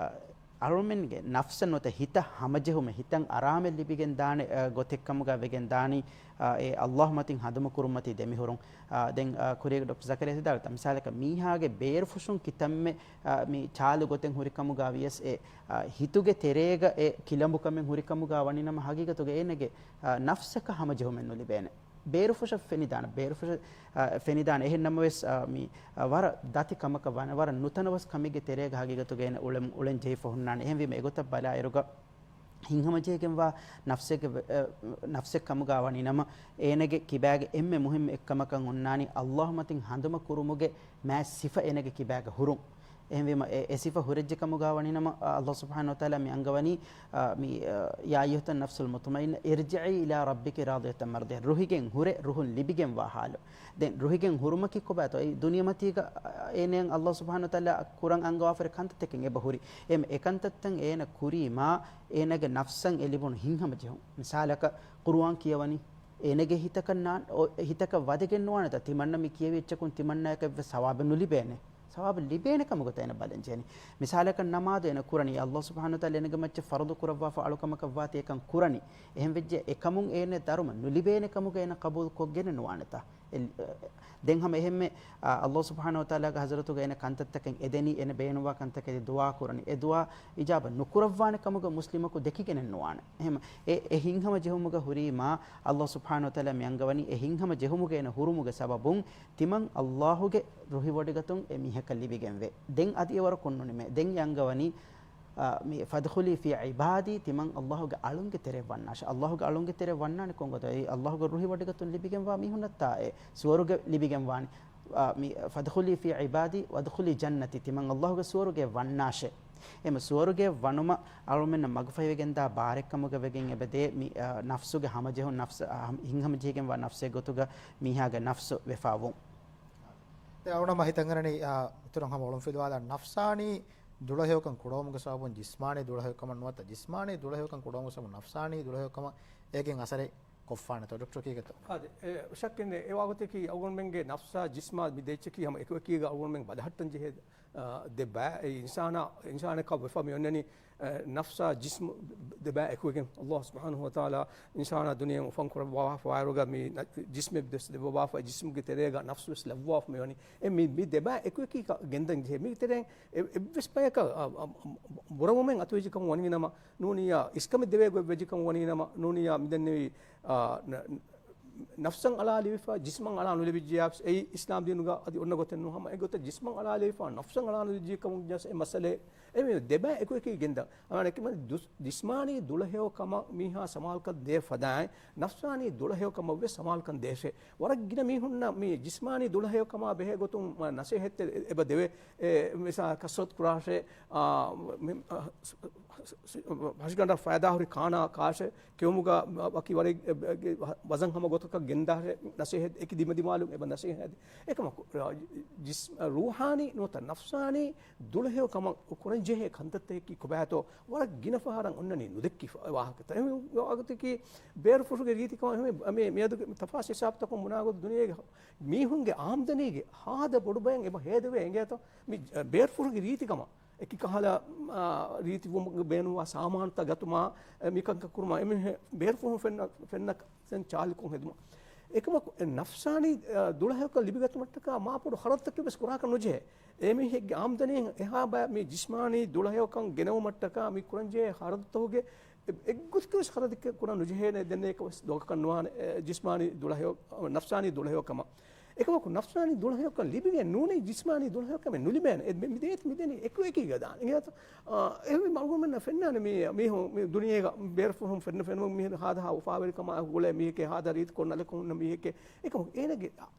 އަޅުމެންގެ ނަފްސަށް ނުވަތަ ހިތަށް ހަމަޖެހުމެއް، ހިތަށް އަރާމެއް ލިބިގެން ދާނެ، އާ، ގޮތެއްކަމުގަ ވެގެން ދާނީ، އާ، އެ ﷲ މަތިން ހަނދުމަ ކުރުން މަތީ ދެމިހުރުން. އާ، ދެން، އާ، ކުރިޔަށް ޑޮކްޓަރ ޒަކަރިޔާ ސިދާޅުތަ، މިސާލަކަށް މީހާގެ ބޭރުފުށުން ކިތަންމެ، އާ، މި ޗާލު ގޮތެއް ހުރިކަމުގަ ވިޔަސް އެ، އާ، ހިތުގެ ތެރޭގަ އެ ކިލަނބުކަމެއް ހުރިކަމުގަ ވަނީނަމަ ހަގީގަތުގަ އޭނަގެ، އާ، ނަފްސަކަށް ހަމަޖެހުމެއް ނުލިބޭނެ. ބޭރުފުށަށް ފެނިދާނެ، ބޭރުފުށަށް، އާ، ފެނިދާނެ. އެހެން ނަމަވެސް، އާ، މި، އާ، ވަރަށް ދަތި ކަމަކަށް ވާނެ، ވަރަށް ނުތަނަވަސް ކަމެއްގެ ތެރޭގަ ހަގީގަތުގަ އޭނަ އުޅެން، އުޅެން ޖެހިފަ ހުންނާނެ. އެހެންވީމަ އެގޮތަށް ބަލާއިރުގަ، ހިތްހަމަޖެހިގެންވާ ނަފްސެއްގެ، އަ، ނަފްސެއް ކަމުގަ ވަނީނަމަ، އޭނަގެ ކިބާގެ އެންމެ މުހިއްމު އެއްކަމަކަށް އޮންނާނީ، ﷲ މަތިން ހަނދުމަ ކުރުމުގެ މާތް ސިފަ އޭނަގެ ކިބާގަ ހުރުން. އެހެންވީމަ، އެ، އެ ސިފަ ހުރެއްޖެ ކަމުގަ ވަނީނަމަ، އަ، ﷲ ސުބްޙާނަހޫ ވަތަޢާލާ މި އަންގަވަނީ، އަ، މި، އަ، يا أيتها النفس المطمئنة ارجعي إلى ربك راضية مرضية. ރުހިގެން ހުރެ، ރުހުން ލިބިގެންވާ ޙާލު. ދެން ރުހިގެން ހުރުމަކީ ކޮބާތޯ؟ އެ ދުނިޔެމަތީގަ، އަ، އޭނައަށް ﷲ ސުބްޙާނަހޫ ވަތަޢާލާ ކުރަން އަންގަވާފަރި ކަންތައްތަކެއް އެބަ ހުރި. އެ، އެ ކަންތައްތައް އޭނަ ކުރީމާ، އޭނަގެ ނަފްސަށް އެ ލިބުނު ހިތްހަމަޖެހުން. މިސާލަކަށް، ޤުރުއާން ކިޔަވަނީ، އޭނަގެ ހިތަކަށް ނާ-، އޮ-، ހިތަކަށް ވަދެގެން ނުވާނެތަ؟ ތިމަންނަ މި ކިޔެވި އެއްޗަކުން ތިމަންނައަކަށްވެސް ސަވާބެއް ނުލިބޭނެ. ސަވާބެއް ލިބޭނެ ކަމުގަތަ އޭނަ ބަލަން ޖެހެނީ. މިސާލަކަށް ނަމާދު އޭނަ ކުރަނީ، ﷲ ސުބްޙާނަހޫ ވަތަޢާލާ އޭނަގެ މައްޗަށް ފަރުޟު ކުރައްވާފަ އަޅުކަމަކަށް ވާތީ އެކަން ކުރަނީ. އެހެން ވެއްޖެ އެކަމުން އޭނަ ދަރުމަ ނުލިބޭނެ ކަމުގަ އޭނަ ޤަބޫލު ކޮށްގެނެއް ނުވާނެތަ؟ އެ-، ދެން ހަމަ އެހެންމެ، އާ، ﷲ ސުބްޙާނަހޫ ވަތަޢާލާގެ ޙަޟްރަތުގަ އޭނަ ކަންތައްތަކެއް އެދެނީ، އޭނަ ބޭނުންވާ ކަންތަކެއް ދުޢާ ކުރަނީ. އެ ދުޢާ އިޖާބަ ނުކުރައްވާނެ ކަމުގަ މުސްލިމަކު ދެކިގެނެއް ނުވާނެ. އެހެން އެ، އެ ހިތްހަމަ ޖެހުމުގަ ހުރީމާ، ﷲ ސުބްޙާނަހޫ ވަތަޢާލާ މި އަންގަވަނީ އެ ހިތްހަމަ ޖެހުމުގަ އޭނަ ހުރުމުގެ ސަބަބުން ތިމަން ﷲގެ ރުހިވޮޑިގަތުން އެ މީހަކަށް ލިބިގެންވޭ. ދެން އަދި އެވަރަކު ނުނިމޭ. ދެން އެ އަންގަވަނީ، އާ، މި فادخلي في عبادي، ތިމަން ﷲގެ އަޅުންގެ ތެރެއަށް ވަންނާށޭ. ﷲގެ އަޅުންގެ ތެރެއަށް ވަންނާނެ ކޮންގޮތަށް؟ އެއީ ﷲގެ ރުހިވޮޑިގަތުން ލިބިގެންވާ މީހުންނަށްތާ އެ ސުވަރުގެ ލިބިގެންވާނީ. އާ، މި، އާ، فادخلي في عبادي وادخلي جنتي، ތިމަން ﷲގެ ސުވަރުގެއަށް ވަންނާށޭ. އެމަ ސުވަރުގެއަށް ވަނުމަށް އަޅުމެންނަށް މަގުފަހިވެގެންދާ ބާރެއްކަމުގަ ވެގެން އެބަދޭ މި، އާ، ނަފްސުގެ ހަމަޖެހުން ނަފްސު، އާ، ހިތްހަމަޖެހިގެންވާ ނަފްސެއް ގޮތުގަ މީހާގެ ނަފްސު ވެފާވުން. ދެން އަޅުގަނޑު ހިތަށް އަރަނީ، އާ، އިތުރަށް ހަމަ އޮޅުންފިލުވާލާ ނަފްސާނީ ދުޅަހެޔޮކަން ކުޑަވުމުގެ ސަބަބުން ޖިސްމާނީ ދުޅަހެޔޮކަމަށް ނުވަތަ ޖިސްމާނީ ދުޅަހެޔޮކަން ކުޑަވުމުގެ ސަބަބުން ނަފްސާނީ ދުޅަހެޔޮކަމަށް އޭގެން އަސަރެއް ކޮށްފާނެތޯ؟ ޑޮކްޓަރ ކީކޭތޯ؟ އާދެ، އެ ޝައްކެއް ނެތް. އެ ވާގޮތަކީ އަޅުގަނޑުމެންގެ ނަފްސާ ޖިސްމާ މި ދެއްޗަކީ ހަމަ އެކުއެކީގަ އަޅުގަނޑުމެން ބަލަހައްޓަން ޖެހޭ، އާ، ދެ ބައި އެ އިންސާނާ، އިންސާނަކަށް ވެފަ މި އޮންނަނީ، އަ، ނަފްސާ ޖިސްމު ދެބައި އެކުވެގެން ﷲ ސުބްޙާނަހޫ ވަތަޢާލާ އިންސާނާ ދުނިޔެއަށް އުފަން ކުރައްވާފަ ވާއިރުގަ މި ނަ-، ޖިސްމެއް ވެސް ލެއްވަވާފަ، ޖިސްމުގެ ތެރޭގަ ނަފްސު ވެސް ލައްވާފަ މިވަނީ. އެ މި، މި ދެބައި އެކުއެކީ ކަ-، ގެންދަން ޖެހޭ. މި ތެރެއިން އެ-، އެއްވެސް ބަޔަކަށް، އަ، އަ، އަ، ބުރަވުމެއް އަތުވެއްޖެ ކަމަށް ވަނީ ނަމަ، ނޫނިއްޔާ އިސްކަމެއް ދެވޭ ގޮތް ވެއްޖެ ކަމަށް ވަނީ ނަމަ، ނޫނިއްޔާ މިދެންނެވި، އާ، ނަ-، ނަފްސަށް އަޅާލެވިފަ، ޖިސްމަށް އަޅާ ނުލެވިއްޖެޔާ ވެސް އެއީ އިސްލާމް ދީނުގަ އަދި އޮންނަ ގޮތެއް ނޫން. ހަމަ އެގޮތަށް ޖިސްމަށް އަޅާލެވިފަ، ނަފްސަށް އަޅާ ނުލެވިއްޖެ ކަމުން ޖަސް އެ މައްސަލައެއް. އެ މި ދެބައި އެކުއެކީ ގެންދަން. އަމާނެ އެކި މަ-، ދުސް-، ޖިސްމާނީ ދުޅަހެޔޮ ކަމަށް މީހާ ސަމާލުކަން ދޭ ފަދައިން، ނަފްސާނީ ދުޅަހެޔޮ ކަމަށް ވެސް ސަމާލުކަން ދޭށޭ. ވަރަށް ގިނަ މީހުންނަށް މި ޖިސްމާނީ ދުޅަހެޔޮ ކަމާ ބެހޭ ގޮތުން މަ-، ނަސޭހަތް އެ-، އެބަ ދެވޭ. އެ، މިސާ ކަސްރަތު ކުރާށޭ، އާ، މި-، އަ، ހަށިގަނޑަށް ފައިދާހުރި ކާނާ ކާށޭ، ކެއުމުގަ ވަކި ވަރެއް، އެ، އެ، ވަޒަން ހަމަ ގޮތަކަށް ގެންދާށޭ، ނަސޭހަތް އެކި ދިމަދިމާލުން އެބަ ނަސޭހަތް. އެކަމަކު، އަ، ޖިސް-، ރޫޙާނީ ނުވަތަ ނަފްސާނީ ދުޅަހެޔޮ ކަމަށް ކުރަން ޖެހޭ ކަންތައްތަކަކީ ކޮބާތޯ ވަރަށް ގިނަ ފަހަރަށް އޮންނަނީ ނުދެއްކި ވާހަކަތައް. އެހެން ވާހަކަތަކީ ބޭރުފުށުގެ ރީތިކަމަށް އެހެން މި، މިއަދުގެ ތަފާސް ހިސާބުތަކުން ބުނާގޮތަށް ދުނިޔޭގެ މީހުންގެ އާމްދަނީގެ ހާދަ ބޮޑު ބަޔަށް އެބަ ހޭދަވޭ އިނގޭތޯ. މި ބޭރުފުށުގެ ރީތިކަމަށް އެކި ކަހަލަ، އާ، ރީތިވުމުގެ ބޭނުންވާ ސާމާނުތައް ގަތުމާ، އެ، މިކަންކަން ކުރުމާ، އެމީހެއް ބޭރުފުށުން ފެންނަ، ފެންނަ ސެން ޗާލިކުން ހެދުމަށް. އެކަމަކު، އެ ނަފްސާނީ، އާ، ދުޅަހެޔޮކަން ލިބިގަތުމަށްޓަކާ މާ ބޮޑު ޚަރަދުތަކެއް ވެސް ކުރާކަށް ނުޖެހޭ. އެމީހެއްގެ އާމްދަނީ އެހާ ބަޔަށް މި ޖިސްމާނީ ދުޅަހެޔޮކަން ގެނައުމަށްޓަކާ މި ކުރަންޖެހޭ ޚަރަދުތަކުގެ އެ، އެއްގޮތަކަށް ވެސް ޚަރަދެއް ކުރަން ނުޖެހޭނެ ދެންނެއްކަ ވެސް ދޮގަކަށް ނުވާނެ، އެ، ޖިސްމާނީ ދުޅަހެޔޮ، ނަފްސާނީ ދުޅަހެޔޮކަމަށް. އެކަމަކު ނަފްސާނީ ދުޅަހެޔޮކަން ލިބިގެން ނޫނީ ޖިސްމާނީ ދުޅަހެޔޮކަމެއް ނުލިބޭނެ. އެ، މި، މި ދޭތި މިދެނީ އެކު އެކީގަ ދާނެ. އެހެން އަޅުގަނޑުމެންނަށް ފެންނާނެ މީ، މީހުން މި ދުނިޔޭގަ ބޭރުފުށުން ފެންނަ ފެނުމުން މީހުން ހާދަ ހާ އުފާވެރިކަމާ ގުޅޭ މީހެކޭ، ހާދަ ރީތިކޮށް ނަލަކުން އުންނަ މީހެކޭ. އެކަމަކު އޭނަގެ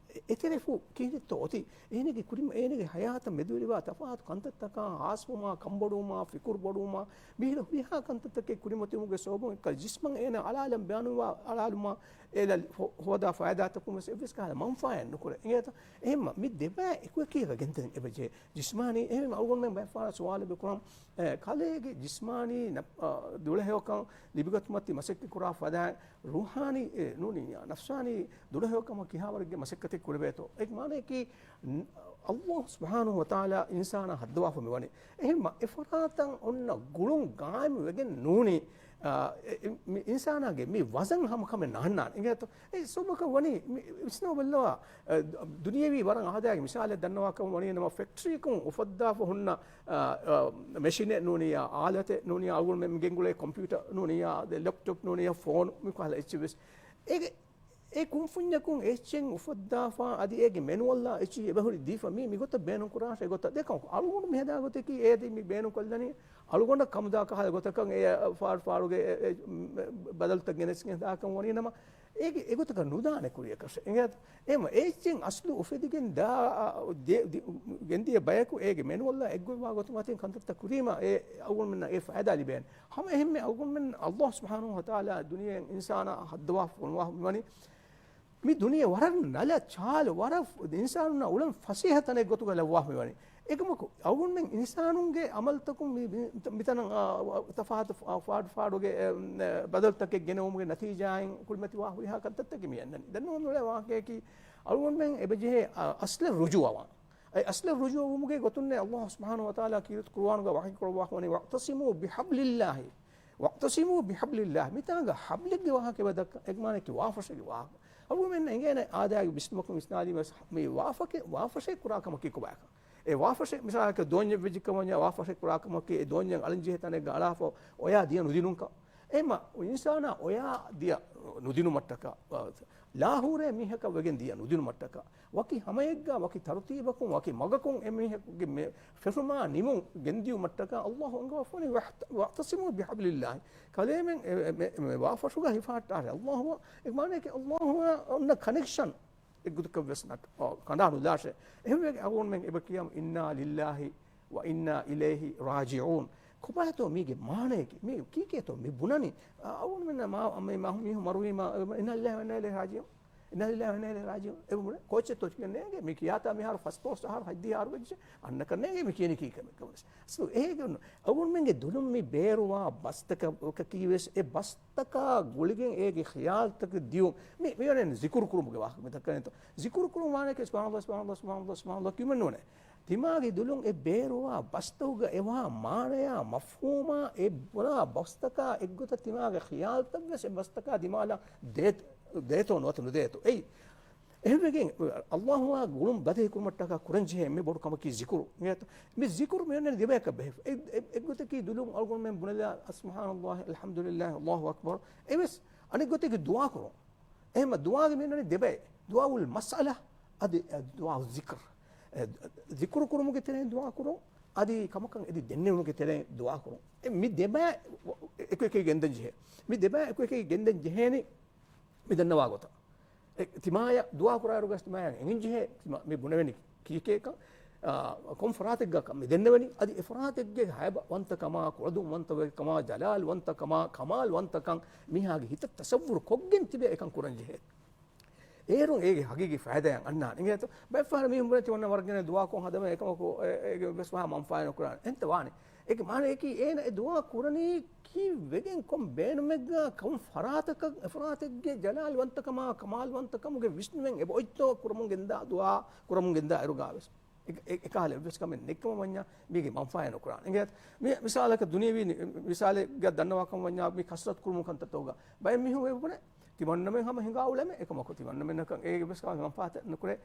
އެތެރެފު ކީރިތޯ އޮތީ؟ އޭނަގެ ކުރިމަ، އޭނަގެ ހަޔާތަށް މެދުވެރިވާ ތަފާތު ކަންތައްތަކާ، ހާސްވުމާ، ކަންބޮޑުވުމާ، ފިކުރު ބޮޑުވުމާ، މިހިރަ ހުރިހާ ކަންތައްތަކެއް ކުރިމަތިވުމުގެ ސަބަބުން އެކަ ޖިސްމަށް އޭނަ އަޅާލަން ބޭނުންވާ އަޅާލުމާ، އޭނަ ހޯ-، ހޯދާ ފައިދާތަކުން ވެސް އެއްވެސް ކަހަލަ މަންފާއެއް ނުކުރޭ. އިނގޭތަ؟ އެހެންމަ މި ދެބައި އެކުއެކީގަ ގެންދަން އެބަޖެހޭ. ޖިސްމާނީ، އެހެން އަޅުގަނޑުމެން ބައެއް ފަހަރަށް ސުވާލެއް ކުރަން، އެ، ކަލޭގެ ޖިސްމާނީ ނަ-، އަ، ދުޅަހެޔޮކަން ލިބިގަތުމަށް ތި މަސައްކަތް ކުރާ ފަދައިން ރޫޙާނީ، އެ، ނޫނިއްޔާ، ނަފްސާނީ ދުޅަހެޔޮކަމަށް ކިހާވަރެއްގެ މަސައްކަތެއް ކުރެވޭތޯ؟ އެ މާނަޔަކީ، ން-، އައްލާހު ސުބްޙާނަހު ވަތަޢާލާ އިންސާނާ ހައްދަވާފަ މިވަނީ. އެހެންމަ އެފަރާތަށް އޮންނަ ގުޅުން ގާއިމު ވެގެން ނޫނީ، އާ، އެ، އެ، މި އިންސާނާގެ މި ވަޒަން ހަމަކަމެއް ނަހަންނާނެ. އިނގޭތޯ؟ އެ ސަބަބަކަށް ވަނީ މި ވިސްނަވަބައްލަވާ، އަ، ދުނިޔެވީ ވަރަށް އާދައިގެ މިސާލެއް ދަންނަވާކަމަށް ވަނީ ނަމަ، ފެކްޓްރީއަކުން އުފައްދާފަ ހުންނަ، އަ، އަ، މެޝިނެއް ނޫނިއްޔާ، އާލަތެއް ނޫނިއްޔާ، އަޅުގަނޑުމެން ގެންގުޅޭ ކޮމްޕިއުޓަރ ނޫނިއްޔާ، ލެޕްޓޮޕް ނޫނިއްޔާ، ފޯނު މި ކަހަލަ އެއްޗެއް ވެސް. އޭގެ އެ ކުންފުންޏަކުން އެއްޗެއް އުފައްދާފަ އަދި އޭގެ މެނުއަލްއާ އެއްޗިހި އެބަހުރި ދީފަ މީ މިގޮތަށް ބޭނުން ކުރާށޭ ގޮތަށް ދެކަން އަޅުގަނޑު މިހަދާ ގޮތަކީ އޭދީ މި ބޭނުން ކޮށްލަނީ އަޅުގަނޑަށް ކަމުދާ ކަހަލަ ގޮތަކަށް އެ ފާޑު ފާޑުގެ އެ، އެ، ބަދަލުތައް ގެނެސްގެން ހަދާކަން ވަނީ ނަމަ އޭގެ އެގޮތަކަށް ނުދާނެ ކުރިޔަކަށް. އެހެން އެ އެއްޗެއް އަސްލު އުފެދިގެން ދާ، ދެ-، ދި-، ގެންދިޔަ ބަޔަކު އޭގެ މެނުއަލްއާ އެއްގޮތްވާ ގޮތުން އަތިން ކަންތައްތައް ކުރީމަ އެ އަޅުގަނޑުމެންނަށް އެ ފައިދާ ލިބޭނެ. ހަމަ އެހެންމެ އަޅުގަނޑުމެން އައްލާހު ސުބްޙާނަހު ވަތަޢާލާ ދުނިޔެއިން އިންސާނާ ހައްދަވާ ފޮނުވާ މިވަނީ. މި ދުނިޔެ ވަރަށް ނަލަ ޗާލު، ވަރަށް އިންސާނުންނާ އުޅަން ފަސޭހަ ތަނެއް ގޮތުގަ ލައްވާފަ މިވަނީ. އެކަމަކު، އަޅުގަނޑުމެން އިންސާނުންގެ އަމަލުތަކުން މި، މި، މިތަނަށް، އާ، ތަފާތު ފާ-، ފާޑު ފާޑުގެ، އެ، އެ، ބަދަލުތަކެއް ގެނައުމުގެ ނަތީޖާއިން ކުރިމަތިވާ ހުރިހާ ކަންތައްތަކެއް މި އަންނަނީ. ދެން ނޫން އުޅޭ ވާހަކަޔަކީ، އަޅުގަނޑުމެން އެބަޖެހޭ، އާ، އަސްލަށް ރުޖޫޢަވާން. އެ އަސްލަށް ރުޖޫޢަވުމުގެ ގޮތުންނޭ އައްލާހު ސުބްޙާނަހު ވަތަޢާލާ ކީރިތި ޤުރުއާނުގަ ވަޙީ ކުރައްވާފަ ވަނީ، "وَاعْتَصِمُوا بِحَبْلِ اللَّهِ، وَاعْتَصِمُوا بِحَبْلِ اللَّهِ." މިތާނގަ ޙަބްލެއްގެ ވާހަކަ އެބަ ދައްކަން އެގްމާނެކި ވާފަށެއްގެ ވާހަކަ. އަޅުގަނޑުމެން އެނގޭނެ އާދައިގެ ވިސްނުމަކުން ވިސްނާލީމަ މި ވާފަކެ-، ވާފަށެއް ކުރާ ކަމަކީ ކޮބާކަން. އެ ވާފަށެއް މިސާލަކަށް ދޯންޏެއް ވެއްޖެ ކަމަންޏާ ވާފަށެއް ކުރާ ކަމަކީ އެ ދޯންޏަށް އަޅަން ޖެހޭ ތަނެއްގަ އަޅާފަ އޮޔާ ދިޔަ ނުދިނުންކަން. އެހެންމަ އިންސާނާ އޮޔާ ދިޔަ ނުދިނުމަށްޓަކާ، ލާހޫރޭ މީހަކަށް ވެގެން ދިޔަ ނުދިނުމަށްޓަކާ، ވަކި ހަމައެއްގަ، ވަކި ތަރުތީބަކުން، ވަކި މަގަކުން އެ މީހަކުގެ މެ-، ފެށުމާ ނިމުން ގެންދިޔުމަށްޓަކާ އައްލާހު އަންގަވާފަވަނީ، "وَاعْتَ-، وَاعْتَصِمُوا بِحَبْلِ اللَّهِ." ކަލޭމެން އެ، އެ، މެ-، މެ ވާފަށުގަ ހިފަހައްޓާށޭ. އައްލާހު އެ މާނަޔަކީ އައްލާހު އޮންނަ ކަނެކްޝަން އެއްގޮތަކަށް ވެސް ނަޓް-، އާ، ކަނޑާ ނުލާށޭ. އެހެންވެގެން އަޅުގަނޑުމެން އެބަ ކިޔަމު، "إِنَّا لِلَّهِ وَإِنَّا إِلَيْهِ رَاجِعُونَ." ކޮބާތޯ މީގެ މާނަޔަކީ؟ މީ ކީކޭތޯ މި ބުނަނީ؟ އަ-، އަޅުގަނޑުމެންނަށް މާ-، މި މަ-، މީހުން މަރުވީމަ، "إِنَّا لِلَّهِ وَإِنَّا إِلَيْهِ رَاجِعُونَ. إِنَّا لِلَّهِ وَإِنَّا إِلَيْهِ رَاجِعُونَ." އެބަ ބުނެ، ކޯޗެއްތޯ ކިޔަން ނޭނގެ، މި ކިޔާތާ މިހާރު ފަސް ދުވަސް އަހަރު ހަތްދިހަ އަހަރު ވެއްޖެ، އަންނަކަށް ނޭނގެ މި ކިޔަނީ ކީކަމެއް ކަމަށް. ސޯ، އޭގެ އަޅުގަނޑުމެންގެ ދުލުން މި ބޭރުވާ ބަސްތަކަކީ ވެސް އެ ބަސްތަކާ ގުޅިގެން އޭގެ ޚިޔާލުތަކެއް ދިޔުން. މި، މިވަނީ ޒިކުރު ކުރުމުގެ ވާހަކަ މި ދައްކަނީތޯ. ޒިކުރު ކުރުން ވާނެކޭ، "ސުބްޙާނައްލާހް، ސުބްޙާނައްލާހް، ސުބްޙާނައްލާހް، ސުބްޙާނައްލާހް" ކިޔުމެއް ނޫނޭ. ތިމާގެ ދުލުން އެ ބޭރުވާ ބަސްތަކުގަ އެވާ މާނަޔާ މަފްހޫމާ އެ ބުނާ ބަސްތަކާ އެއްގޮތަށް ތިމާގެ ޚިޔާލުތައް ވެސް އެ ބަސްތަކާ ދިމާލަށް ދޭތޯ ނުވަތަ ނުދޭތޯ. އެއީ. އެހެންވެގެން، އައްލާހުއާ ގުޅުން ބަދަހި ކުރުމަށްޓަކާ ކުރަން ޖެހޭ އެންމެ ބޮޑު ކަމަކީ ޒިކުރު. އިނގޭތޯ؟ މި ޒިކުރު މި އޮންނަނީ ދެބަޔަކަށް ބެހޭ. އެ-، އެ-، އެއްގޮތަކީ ދުލުން އަޅުގަނޑުމެން ބުނެލާ، "ސުބްޙާނައްލާހް، އަލްޙަމްދުލިއްލާހް، އައްލާހު އަކްބަރު." އެވެސް އަނެއް ގޮތަކީ ދުޢާ ކުރުން. އެހެންމަ ދުޢާގެ މި އޮންނަނީ ދެބައެއް. ދުޢާއުލް މަސްއަލަ އަދި، އަ، ދުޢާއު ޒިކްރު. އެ، ޒިކުރު ކުރުމުގެ ތެރެއިން ދުޢާ ކުރުން، އަދި ކަމަކަށް އެދި ދެންނެވުމުގެ ތެރެއިން ދުޢާ ކުރުން. އެ، މި ދެބައި އެކު އެކީ ގެންދަން ޖެހޭ. މި ދެބައި އެކު އެކީ ގެންދަން ޖެހޭނީ މި ދަންނަވާ ގޮތަށް. އެ، ތިމާޔަށް ދުޢާ ކުރާއިރުގަސް ތިމާޔަށް އެނގެން ޖެހޭ، ތިމާ-، މި ބުނެވެނީ ކީކޭކަން، އާ، ކޮން ފަރާތެއްގަ ކަން މި ދެންނެވެނީ؟ އަދި އެ ފަރާތެއްގެ ހައިބަވަންތަކަމާ، ކުޅަދުންވަންތަކަމާ، ޖަލާލްވަންތަކަމާ، ކަމާލްވަންތަކަން މީހާގެ ހިތަށް ތަޞައްވުރު ކޮށްގެން ތިބެ އެކަން ކުރަން ޖެހޭ. އޭރުން އޭގެ ހަގީގީ ފައިދާއަށް އަންނާނެ. އިނގޭތޯ؟ ބައެއް ފަހަރަށް މީހުން ބުނެތި އޮންނަ ވަރަށް ގިނަ ދުޢާކޮށް ހަދަމޭ އެކަމަކު އެ-، އޭގެ ވެސް ފަހާ މަންފާއެއް ނުކުރާނެ. އެންތަ ވާނީ؟ އޭގެ މާނައަކީ އޭނަ އެ ދުޢާ ކުރަނީ ކީއްވެގެން ކޮން ބޭނުމެއްގަ ކޮން ފަރާތަކަށް އެފަރާތެއްގެ ޖަލާލުވަންތަކަމާ ކަމާލުވަންތަކަމުގެ ވިސްނުމެއް އެބައޮތްތޯ ކުރަމުން ގެންދާ ދުޢާ ކުރަމުން ގެންދާ އިރުގަވެސް އެ-، އެ-، އެކަހަލަ އެއްވެސް ކަމެއް ނެތްކަމަށް ވަންޏާ މީގެ މަންފާއެއް ނުކުރާނެ. އިނގޭތަ؟ މި މިސާލަކަށް ދުނިޔެވީ މި-، މިސާލެއްގަ ދަންނަވާކަމަށް ވަންޏާ މި ކަސްރަތު ކުރުމުން ކަންތައްތަކުގަ ބައެއް މީހުން އެބުނެ ތިމަންނަމެން ހަމަ ހިނގާ އުޅެމެ އެކަމަކު ތިމަންނަމެންނަކަށް އޭގެ ވެސް ކަމަށް މަންފާތެއް ނުކުރޭ.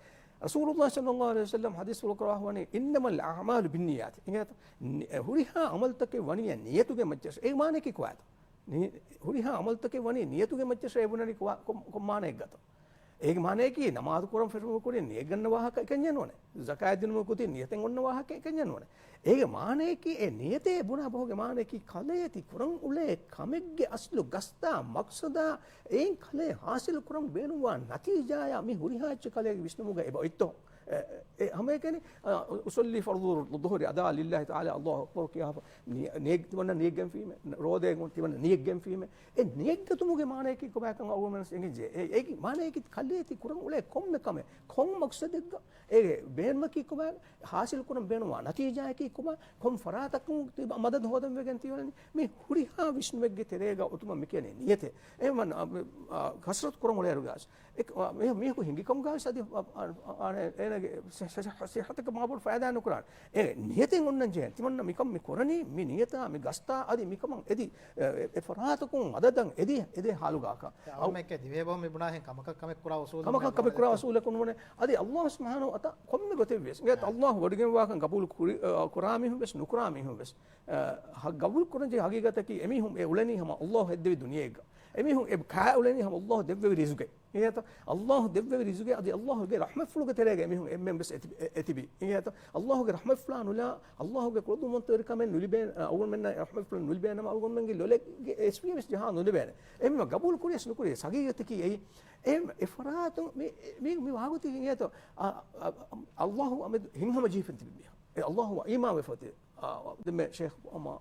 ރަސޫލުﷲ ޞައްލަﷲ ޢަލައިހި ވަސައްލަމް ޙަދީޘްފުޅު ކުރަވާ ހުވަނީ، "إنما الأعمال بالنيات." އިނގޭތަ؟ ނި-، ހުރިހާ ޢަމަލުތަކެއް ވަނީ ނިޔަތުގެ މައްޗަށް. އޭގެ މާނައަކީ ކޮބާތަ؟ ނި-، ހުރިހާ ޢަމަލުތަކެއް ވަނީ ނިޔަތުގެ މައްޗަށް އެ ބުނަނީ ކޮ-، ކޮ-، ކޮން މާނައެއްގަތޯ؟ އޭގެ މާނައަކީ ނަމާދު ކުރަން ފެށުމުގެ ކުރިން ނިޔަތް ގަންނަ ވާހަކަ އެކަންޏެއް ނޫނޭ. ޒަކާތް ދިނުމުގެ ކުރިން ނިޔަތެއް އޮންނަ ވާހަކަ އެކަންޏެއް ނޫނޭ. އޭގެ މާނައަކީ އެ ނިޔަތޭ ބުނާ ބަހުގެ މާނައަކީ ކަލޭ ތި ކުރަން އުޅޭ ކަމެއްގެ އަސްލު ގަސްދާ މަޤްޞަދާ އެއިން ކަލޭ ޙާޞިލު ކުރަން ބޭނުންވާ ނަތީޖާޔާ މި ހުރިހާ އެއްޗެއް ކަލޭގެ ވިސްނުމުގަ އެބައޮތްތޯ؟ އެ، އެ، ހަމައެކަނި، އަ، أصلي فرض الظهر أداء لله تعالى، އައްލާހު އަކްބަރު ކިޔާފަ، ނި-، ނިޔަތް ތިމަންނަ ނިޔަތް ގެންފީމެ، ރޯދައެއް ތިމަންނަ ނިޔަތް ގެންފީމެ. އެ ނިޔަތްގަތުމުގެ މާނައަކީ ކޮބާކަން އަޅުގަނޑުމެން އެނގިއްޖެ. އެ، އޭގެ މާނައަކީ ކަލޭ ތި ކުރަން އުޅޭ ކޮންމެ ކަމެއް، ކޮން މަޤްޞަދެއްގަ އޭގެ ބޭނުމަކީ ކޮބާ، ޙާޞިލު ކުރަން ބޭނުންވާ ނަތީޖާއަކީ ކޮބާ، ކޮން ފަރާތަކުން ތި މަދަދު ހޯދަން ވެގެން ތިއުޅެނީ، މި ހުރިހާ ވިސްނުމެއްގެ ތެރޭގަ އޮތުމަށް މި ކިޔަނީ ނިޔަތޭ. އެހެން، އަ، އަ، ކަސްރަތު ކުރަން އުޅޭއިރުގަސް އެ، މީ-، މީހަކު ހިނގިކަމުގަވެސް އަދި، އަ، އަ، އަ، އޭނަގެ ސި-، ސި-، ސި-، ސިއްޙަތަކަށް މާބޮޑު ފައިދާ ނުކުރާނެ. އޭ ނިޔަތެއް އޮންނަން ޖެހޭ. ތިމަންނަ މިކަން މި ކުރަނީ، މި ނިޔަތާ، މި ގަސްތާ، އަދި މިކަމަށް އެދި، އެ، އެ ފަރާތަކުން މަދަދަށް އެދި، އެދޭ ޙާލުގަކަށް. އަޅުމެކެ ދިވެހިބަހުން މި ބުނާހެން ކަމަކަށް ކަމެއް ކުރާ އުސޫލެއް ކަމަކަށް ނޫން. ކަމެއް ކުރާ އުސޫލަކުން ނޫނޭ. އަދި އައްލާހު ސުބްޙާނަހު ވަތަޢާލާ ކޮންމެ ގޮތެއް ވިޔަސް، އިނގޭތަ؟ އައްލާހު ވޮޑިގެންވާކަން ގަބޫލު ކުރި-، އަ، ކުރާ މީހުން ވެސް، ނުކުރާ މީހުން ވެސް، އަ، ހަ-، ގަބޫލު ކުރަންޖެހޭ ހަގީގަތަކީ އެމީހުން އެ އުޅެނީ ހަމަ އައްލާހު ހެއްދެވި ދުނިޔެއެއްގަ. އެމީހުން އެ ކާ އުޅެނީ ހަމަ އައްލާހު ދެއްވެވި ރިޒުގެ. އިނގޭތަ؟ އައްލާހު ދެއްވެވި ރިޒުގެ އަދި އައްލާހުގެ ރަޙްމަތްފުޅުގެ ތެރޭގަ އެމީހުން އެންމެން ވެސް އެތި-، އެ-، އެތިބި. އިނގޭތަ؟ އައްލާހުގެ ރަޙްމަތްފުޅާ ނުލާ، އައްލާހުގެ ކުޅަދުންވަންތަވެރިކަމެއް ނުލިބޭ-، އަ، އަޅުގަނޑުމެންނަށް ރަޙްމަތްފުޅެއް ނުލިބޭނަމަ އަޅުގަނޑުމެންގެ ލޮލެއްގެ އެސްވީ ވެސް ޖަހާ ނުލިބޭނެ. އެހެންވީމަ ގަބޫލު ކުރިޔަސް ނުކުރިޔަސް ހަގީގަތަކީ އެއީ. އެ، އެ ފަރާތުން މި، މި، މި ވާގޮތީ އިނގޭތޯ؟ އަ، އަ، އަ، އައްލާހު އަމެދު ހިތްހަމަޖެހިފައި ތިބި މީހާ. އެ އައްލާހު އީމާން ވެފަ އޮތީ. އާ، ދެންމެ ޝޭޚް މަ-،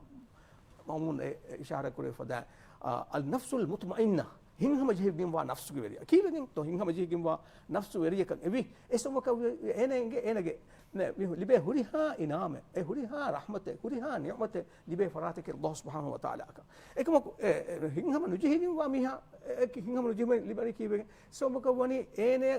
މައުމޫން އެ، އެ އިޝާރާތް ކުރެވިފަދަ، އާ، النفس المطمئنة، ހިތްހަމަޖެހިގެންވާ ނަފްސުގެ ވެރިޔާ. ކީއްވެގެންތޯ ހިތްހަމަޖެހިގެންވާ ނަފްސު ވެރިޔަކަށް އެވީ؟ އެ ސަބަބަކަށް އޭނަ އެނގޭ އޭނަގެ މި ލިބޭ ހުރިހާ އިނާމެއް، އެ ހުރިހާ ރަޙްމަތެއް، ހުރިހާ ނިޢުމަތެއް ލިބޭ ފަރާތަކީ އައްލާހު ސުބްޙާނަހު ވަތަޢާލާއަކަށް. އެކަމަކު، އެ، އެ، ހިތްހަމަ ނުޖެހިގެންވާ މީހާ، އެ، އެ، ހިތްހަމަ ނުޖެހިގެން ލިބެނީ ކީއްވެގެން؟ ސަބަބަކަށް ވަނީ އޭނަ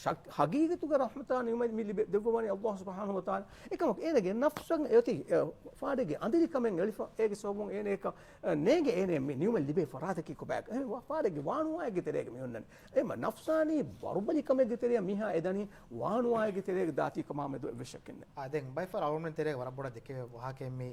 ޝައް-، ހަގީގަތުގަ ރަޙްމަތާ ނިޢުމަތް މި ލިބެ-، ދެއްވަވަނީ އައްލާހު ސުބްޙާނަހު ވަތަޢާލާ. އެކަމަކު އޭނަގެ ނަފްސަށް އެއޮތީ، އެ، ފާޑެއްގެ އަނދިރިކަމެއް އެޅިފަ، އޭގެ ސަބަބުން އޭނައަކަށް، އެ، ނޭނގެ އޭނަ މި ނިޢުމަތް ލިބޭ ފަރާތަކީ ކޮބާކަން. އެ ފާޑެއްގެ ވާނުވާއެއްގެ ތެރޭގަ މި ހުންނަނީ. އެ މަ-، ނަފްސާނީ ވަރުބަލިކަމެއްގެ ތެރެއަށް މީހާ އެދަނީ ވާނުވާއެއްގެ ތެރޭގަ ދާތީކަމާ މެދު އެއްވެސް ޝައްކެއް ނެތް. އާ، ދެން ބައެއް ފަހަރު އަޅުގަނޑުމެން ތެރޭގަ ވަރަށް ބޮޑަށް ދެކެވޭ ވާހަކައެއް މީ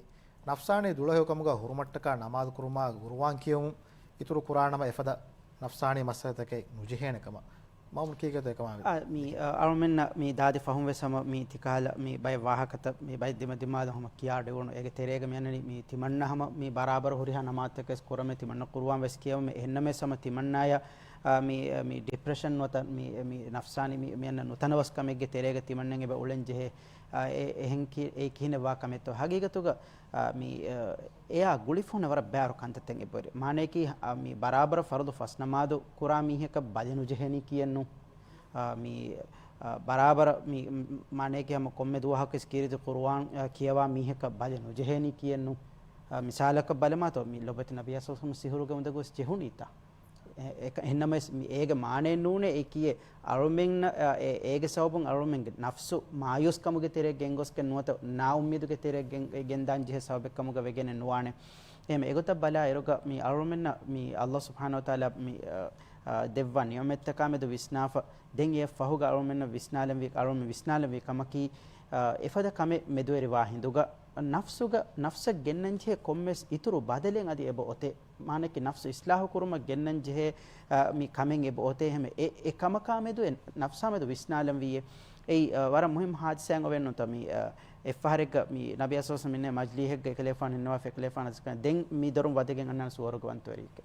ނަފްސާނީ ދުޅަހެޔޮކަމުގަ ހުރުމަށްޓަކާ ނަމާދު ކުރުމާ ގުރުއާން ކިޔެވުން އިތުރު ކުރާނަމަ އެފަދަ ނަފްސާނީ މައްސަލަތަކެއް ނުޖެހޭނެ ކަމަށް މައުމޫން ކީކޭތޯ އެކަމާ؟ އާ، މި، އާ، އަޅުމެންނަށް މި ދާދި ފަހުން ވެސް ހަމަ މި ތިކަހަލަ މި ބައެއް ވާހަކަތައް މި ބައެއް ދިމަ ދިމާލަށް ހަމަ ކިޔާ ޑެވުނު އޭގެ ތެރޭގަ މި އަންނަނީ މި ތިމަންނަ ހަމަ މި ބަރާބަރު ހުރިހާ ނަމާދުތަކެއް ވެސް ކުރަމޭ ތިމަންނަ ޤުރުއާން ވެސް ކިޔަވަމޭ އެހެންނަމަވެސް ހަމަ ތިމަންނާޔަށް، އާ، މި، މި ޑިޕްރެޝަން ނުވަތަ މި، މި ނަފްސާނީ މި، މި އަންނަ ނުތަނަވަސްކަމެއްގެ ތެރޭގަ ތިމަންނައަށް އެބަ އުޅެން ޖެހޭ، އާ، އެ، އެހެން ކި-، އެ ކިހިނެއް ވާ ކަމެއްތޯ؟ ހަގީގަތުގަ، އާ، މި، އާ، އެއާ ގުޅިފަހުން ވަރަށް ބައިވަރު ކަންތައްތައް އެބަހުރި. މާނައަކީ، އާ، މި ބަރާބަރަށް ފަރުޟު ފަސް ނަމާދު ކުރާ މީހަކަށް ބަލި ނުޖެހެނީ ކިއެއްނު. އާ، މި، އާ، ބަރާބަރަށް މި، މް، މާނައަކީ ހަމަ ކޮންމެ ދުވަހަކުވެސް ކީރިތި ޤުރުއާން، އާ، ކިޔަވާ މީހަކަށް ބަލި ނުޖެހެނީ ކިއެއްނު. އާ، މިސާލަކަށް ބަލަމާތޯ، މި ލޮބުވެތި ނަބިއްޔާ ޞައްލަﷲު ޢަލައިހި ވަސައްލަމަ ސިހުރުގެ އުނދަގޫވެސް ޖެހުނީތާ. އެ-، އެ-، އެހެންނަމަވެސް މި އޭގެ މާނައެއް ނޫނޭ އެއީ ކިޔޭ އަޅުމެންނަށް، އާ، އެ-، އޭގެ ސަބަބުން އަޅުމެންގެ ނަފްސު މާޔޫސްކަމުގެ ތެރެއަށް ގެންގޮސްގެން ނުވަތަ ނާއުއްމީދުގެ ތެރެއަށް ގެން-، ގެންދާން ޖެހޭ ސަބަބެއް ކަމުގަ ވެގެނެއް ނުވާނެ. އެހެން އެގޮތަށް ބަލާ އިރުގަ މި އަޅުމެންނަށް މި އައްލާހު ސުބްޙާނަހު ވަތަޢާލާ މި، އާ، އާ، ދެއްވާ ނިޢުމަތްތަކާ މެދު ވިސްނާފަ، ދެން އެއަށް ފަހުގަ އަޅުމެންނަށް ވިސްނާލެންވީ، އަޅުމެން ވިސްނާލެންވީ ކަމަކީ، އާ، އެފަދަ ކަމެއް މެދުވެރިވާ ހިނދުގަ، ނަފްސުގަ، ނަފްސަށް ގެންނަންޖެހޭ ކޮންމެސް އިތުރު ބަދަލެއް އަދި އެބަ އޮތޭ. މާނައަކީ ނަފްސު އިޞްލާޙު ކުރުމަށް ގެންނަންޖެހޭ، އާ، މި ކަމެއް އެބަ އޮތޭ. އެހެން އެ، އެ ކަމަކާ މެދު އެ ނަފްސާ މެދު ވިސްނާލަންވީއޭ. އެއީ، އާ، ވަރަށް މުހިއްމު ޙާދިސާއެއް އޮވެން ނުތަ މި، އާ، އެއްފަހަރެއްގަ މި ނަބިއްޔާ ޞައްލަﷲު ޢަލައިހި ވަސައްލަމަ އިންނަ މަޖިލީހެއްގަ އެކަލޭފާނު އިންނަވާ އެކަލޭފާނު އަސްކަން ދެން މި ދޮރުން ވަދެގެން އަންނާނެ ސުވަރުގެވަންތަވެރިއެކޭ.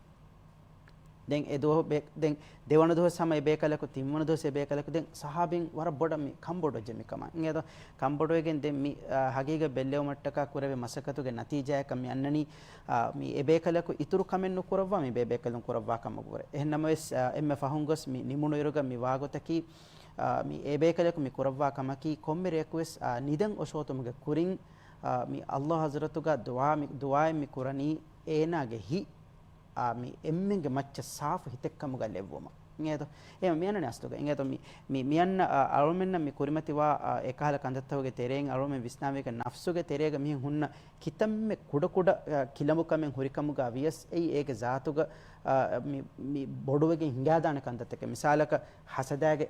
ދެން އެ ދުވަހު ބޭ-، ދެން ދެވަނަ ދުވަސް ހަމަ އެ ބޭކަލަކު، ތިންވަނަ ދުވަސް އެ ބޭކަލަކު، ދެން ޞަޙާބީން ވަރަށް ބޮޑަށް މި ކަންބޮޑުވެއްޖެ މި ކަމަށް. އިނގޭތޯ؟ ކަންބޮޑުވެގެން ދެން މި، އާ، ހަގީގަތް ބެއްލެވުމަށްޓަކާ ކުރެވޭ މަސައްކަތުގެ ނަތީޖާއަކަށް މި އަންނަނީ، އާ، މި އެ ބޭކަލަކު އިތުރު ކަމެއް ނުކުރައްވާ މި ބޭބޭކަލުން ކުރައްވާ ކަމަށްވުރެ. އެހެންނަމަވެސް، އާ، އެންމެ ފަހުން ގޮސް މި ނިމުނު އިރުގަ މި ވާގޮތަކީ، އާ، މި އެ ބޭކަލަކު މި ކުރައްވާ ކަމަކީ ކޮންމެ ރެޔަކުވެސް، އާ، ނިދަން އޮށޯތުމުގެ ކުރިން، އާ، މި ﷲ ޙަޟްރަތުގަ ދުޢާ މި، ދުޢާއެއް މި ކުރަނީ އޭނާގެ ހިތް، އާ، މި އެންމެންގެ މައްޗަށް ސާފު ހިތެއްކަމުގަ ލެއްވުމަށް. އިނގޭތޯ؟ އެ މިއަންނަނީ އަސްލުގަ. އިނގޭތޯ؟ މި، މި، މިއަންނަ، އާ، އަޅުމެންނަށް މި ކުރިމަތިވާ، އާ، އެކަހަލަ ކަންތައްތަކުގެ ތެރެއިން އަޅުމެން ވިސްނާވީގެ ނަފްސުގެ ތެރޭގަ މިހެން ހުންނަ ކިތަންމެ ކުޑަކުޑަ، އާ، ކިލަނބުކަމެއް ހުރިކަމުގަ ވިޔަސް އެއީ އޭގެ ޒާތުގަ، އާ، މި، މި ބޮޑުވެގެން ހިނގާދާނެ ކަންތައްތަކެއް. މިސާލަކަށް ހަސަދާގެ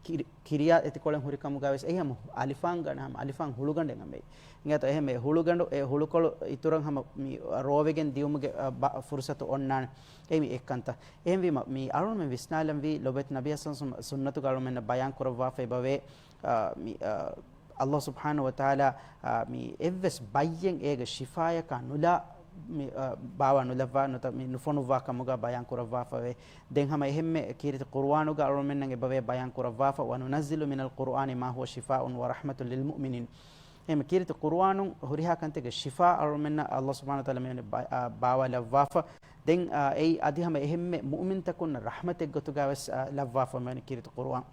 ކިރި-، ކިރިޔާ އެތިކޮޅެއް ހުރިކަމުގަވެސް އެހެން އަލިފާން ގަނޑެއް ހަމަ އަލިފާން ހުޅުގަނޑެއް ހަމަ އެއީ. އިނގޭތޯ؟ އެހެން އެ ހުޅުގަނޑު، އެ ހުޅުކޮޅު އިތުރަށް ހަމަ މި ރޯވެގެން ދިޔުމުގެ، އަ، ބަ-، ފުރުސަތު އޮންނާނެ. އެ މި އެއްކަންތައް. އެހެންވީމަ މި އަޅުމެން ވިސްނާލަންވީ ލޮބެތި ނަބިއްޔާ ސައް ސުންނަތުގަ އަޅުމެންނަށް ބަޔާން ކުރައްވާފައި ބަވޭ، އަ، މި، އަ، ﷲ ސުބްޙާނަހޫ ވަތަޢާލާ، އާ، މި އެއްވެސް ބައްޔެއް އޭގެ ޝިފާޔަކާ ނުލާ، މި، އާ، ބާވާ ނުލައްވާ ނުތަ މި ނުފޮނުއްވާ ކަމުގަ ބަޔާން ކުރައްވާފަވޭ. ދެން ހަމަ އެހެންމެ ކީރިތި ޤުރުއާނުގަ އަޅުމެންނަށް އެބަވޭ ބަޔާން ކުރައްވާފަ، "وننزل من القرآن ما هو شفاء ورحمة للمؤمنين." އެހެންމެ ކީރިތި ޤުރުއާނުން ހުރިހާ ކަންތަކެއް ޝިފާ އަޅުމެންނަށް ﷲ ސުބްޙާނަހޫ ވަތަޢާލާ މިވެނި ބަ-، އާ، ބާވާލައްވާފަ. ދެން، އާ، އެއީ އަދި ހަމަ އެހެންމެ މުއުމިންތަކުންނަށް ރަޙްމަތެއް ގޮތުގަވެސް، އާ، ލައްވާފަ މިވެނި ކީރިތި ޤުރުއާން.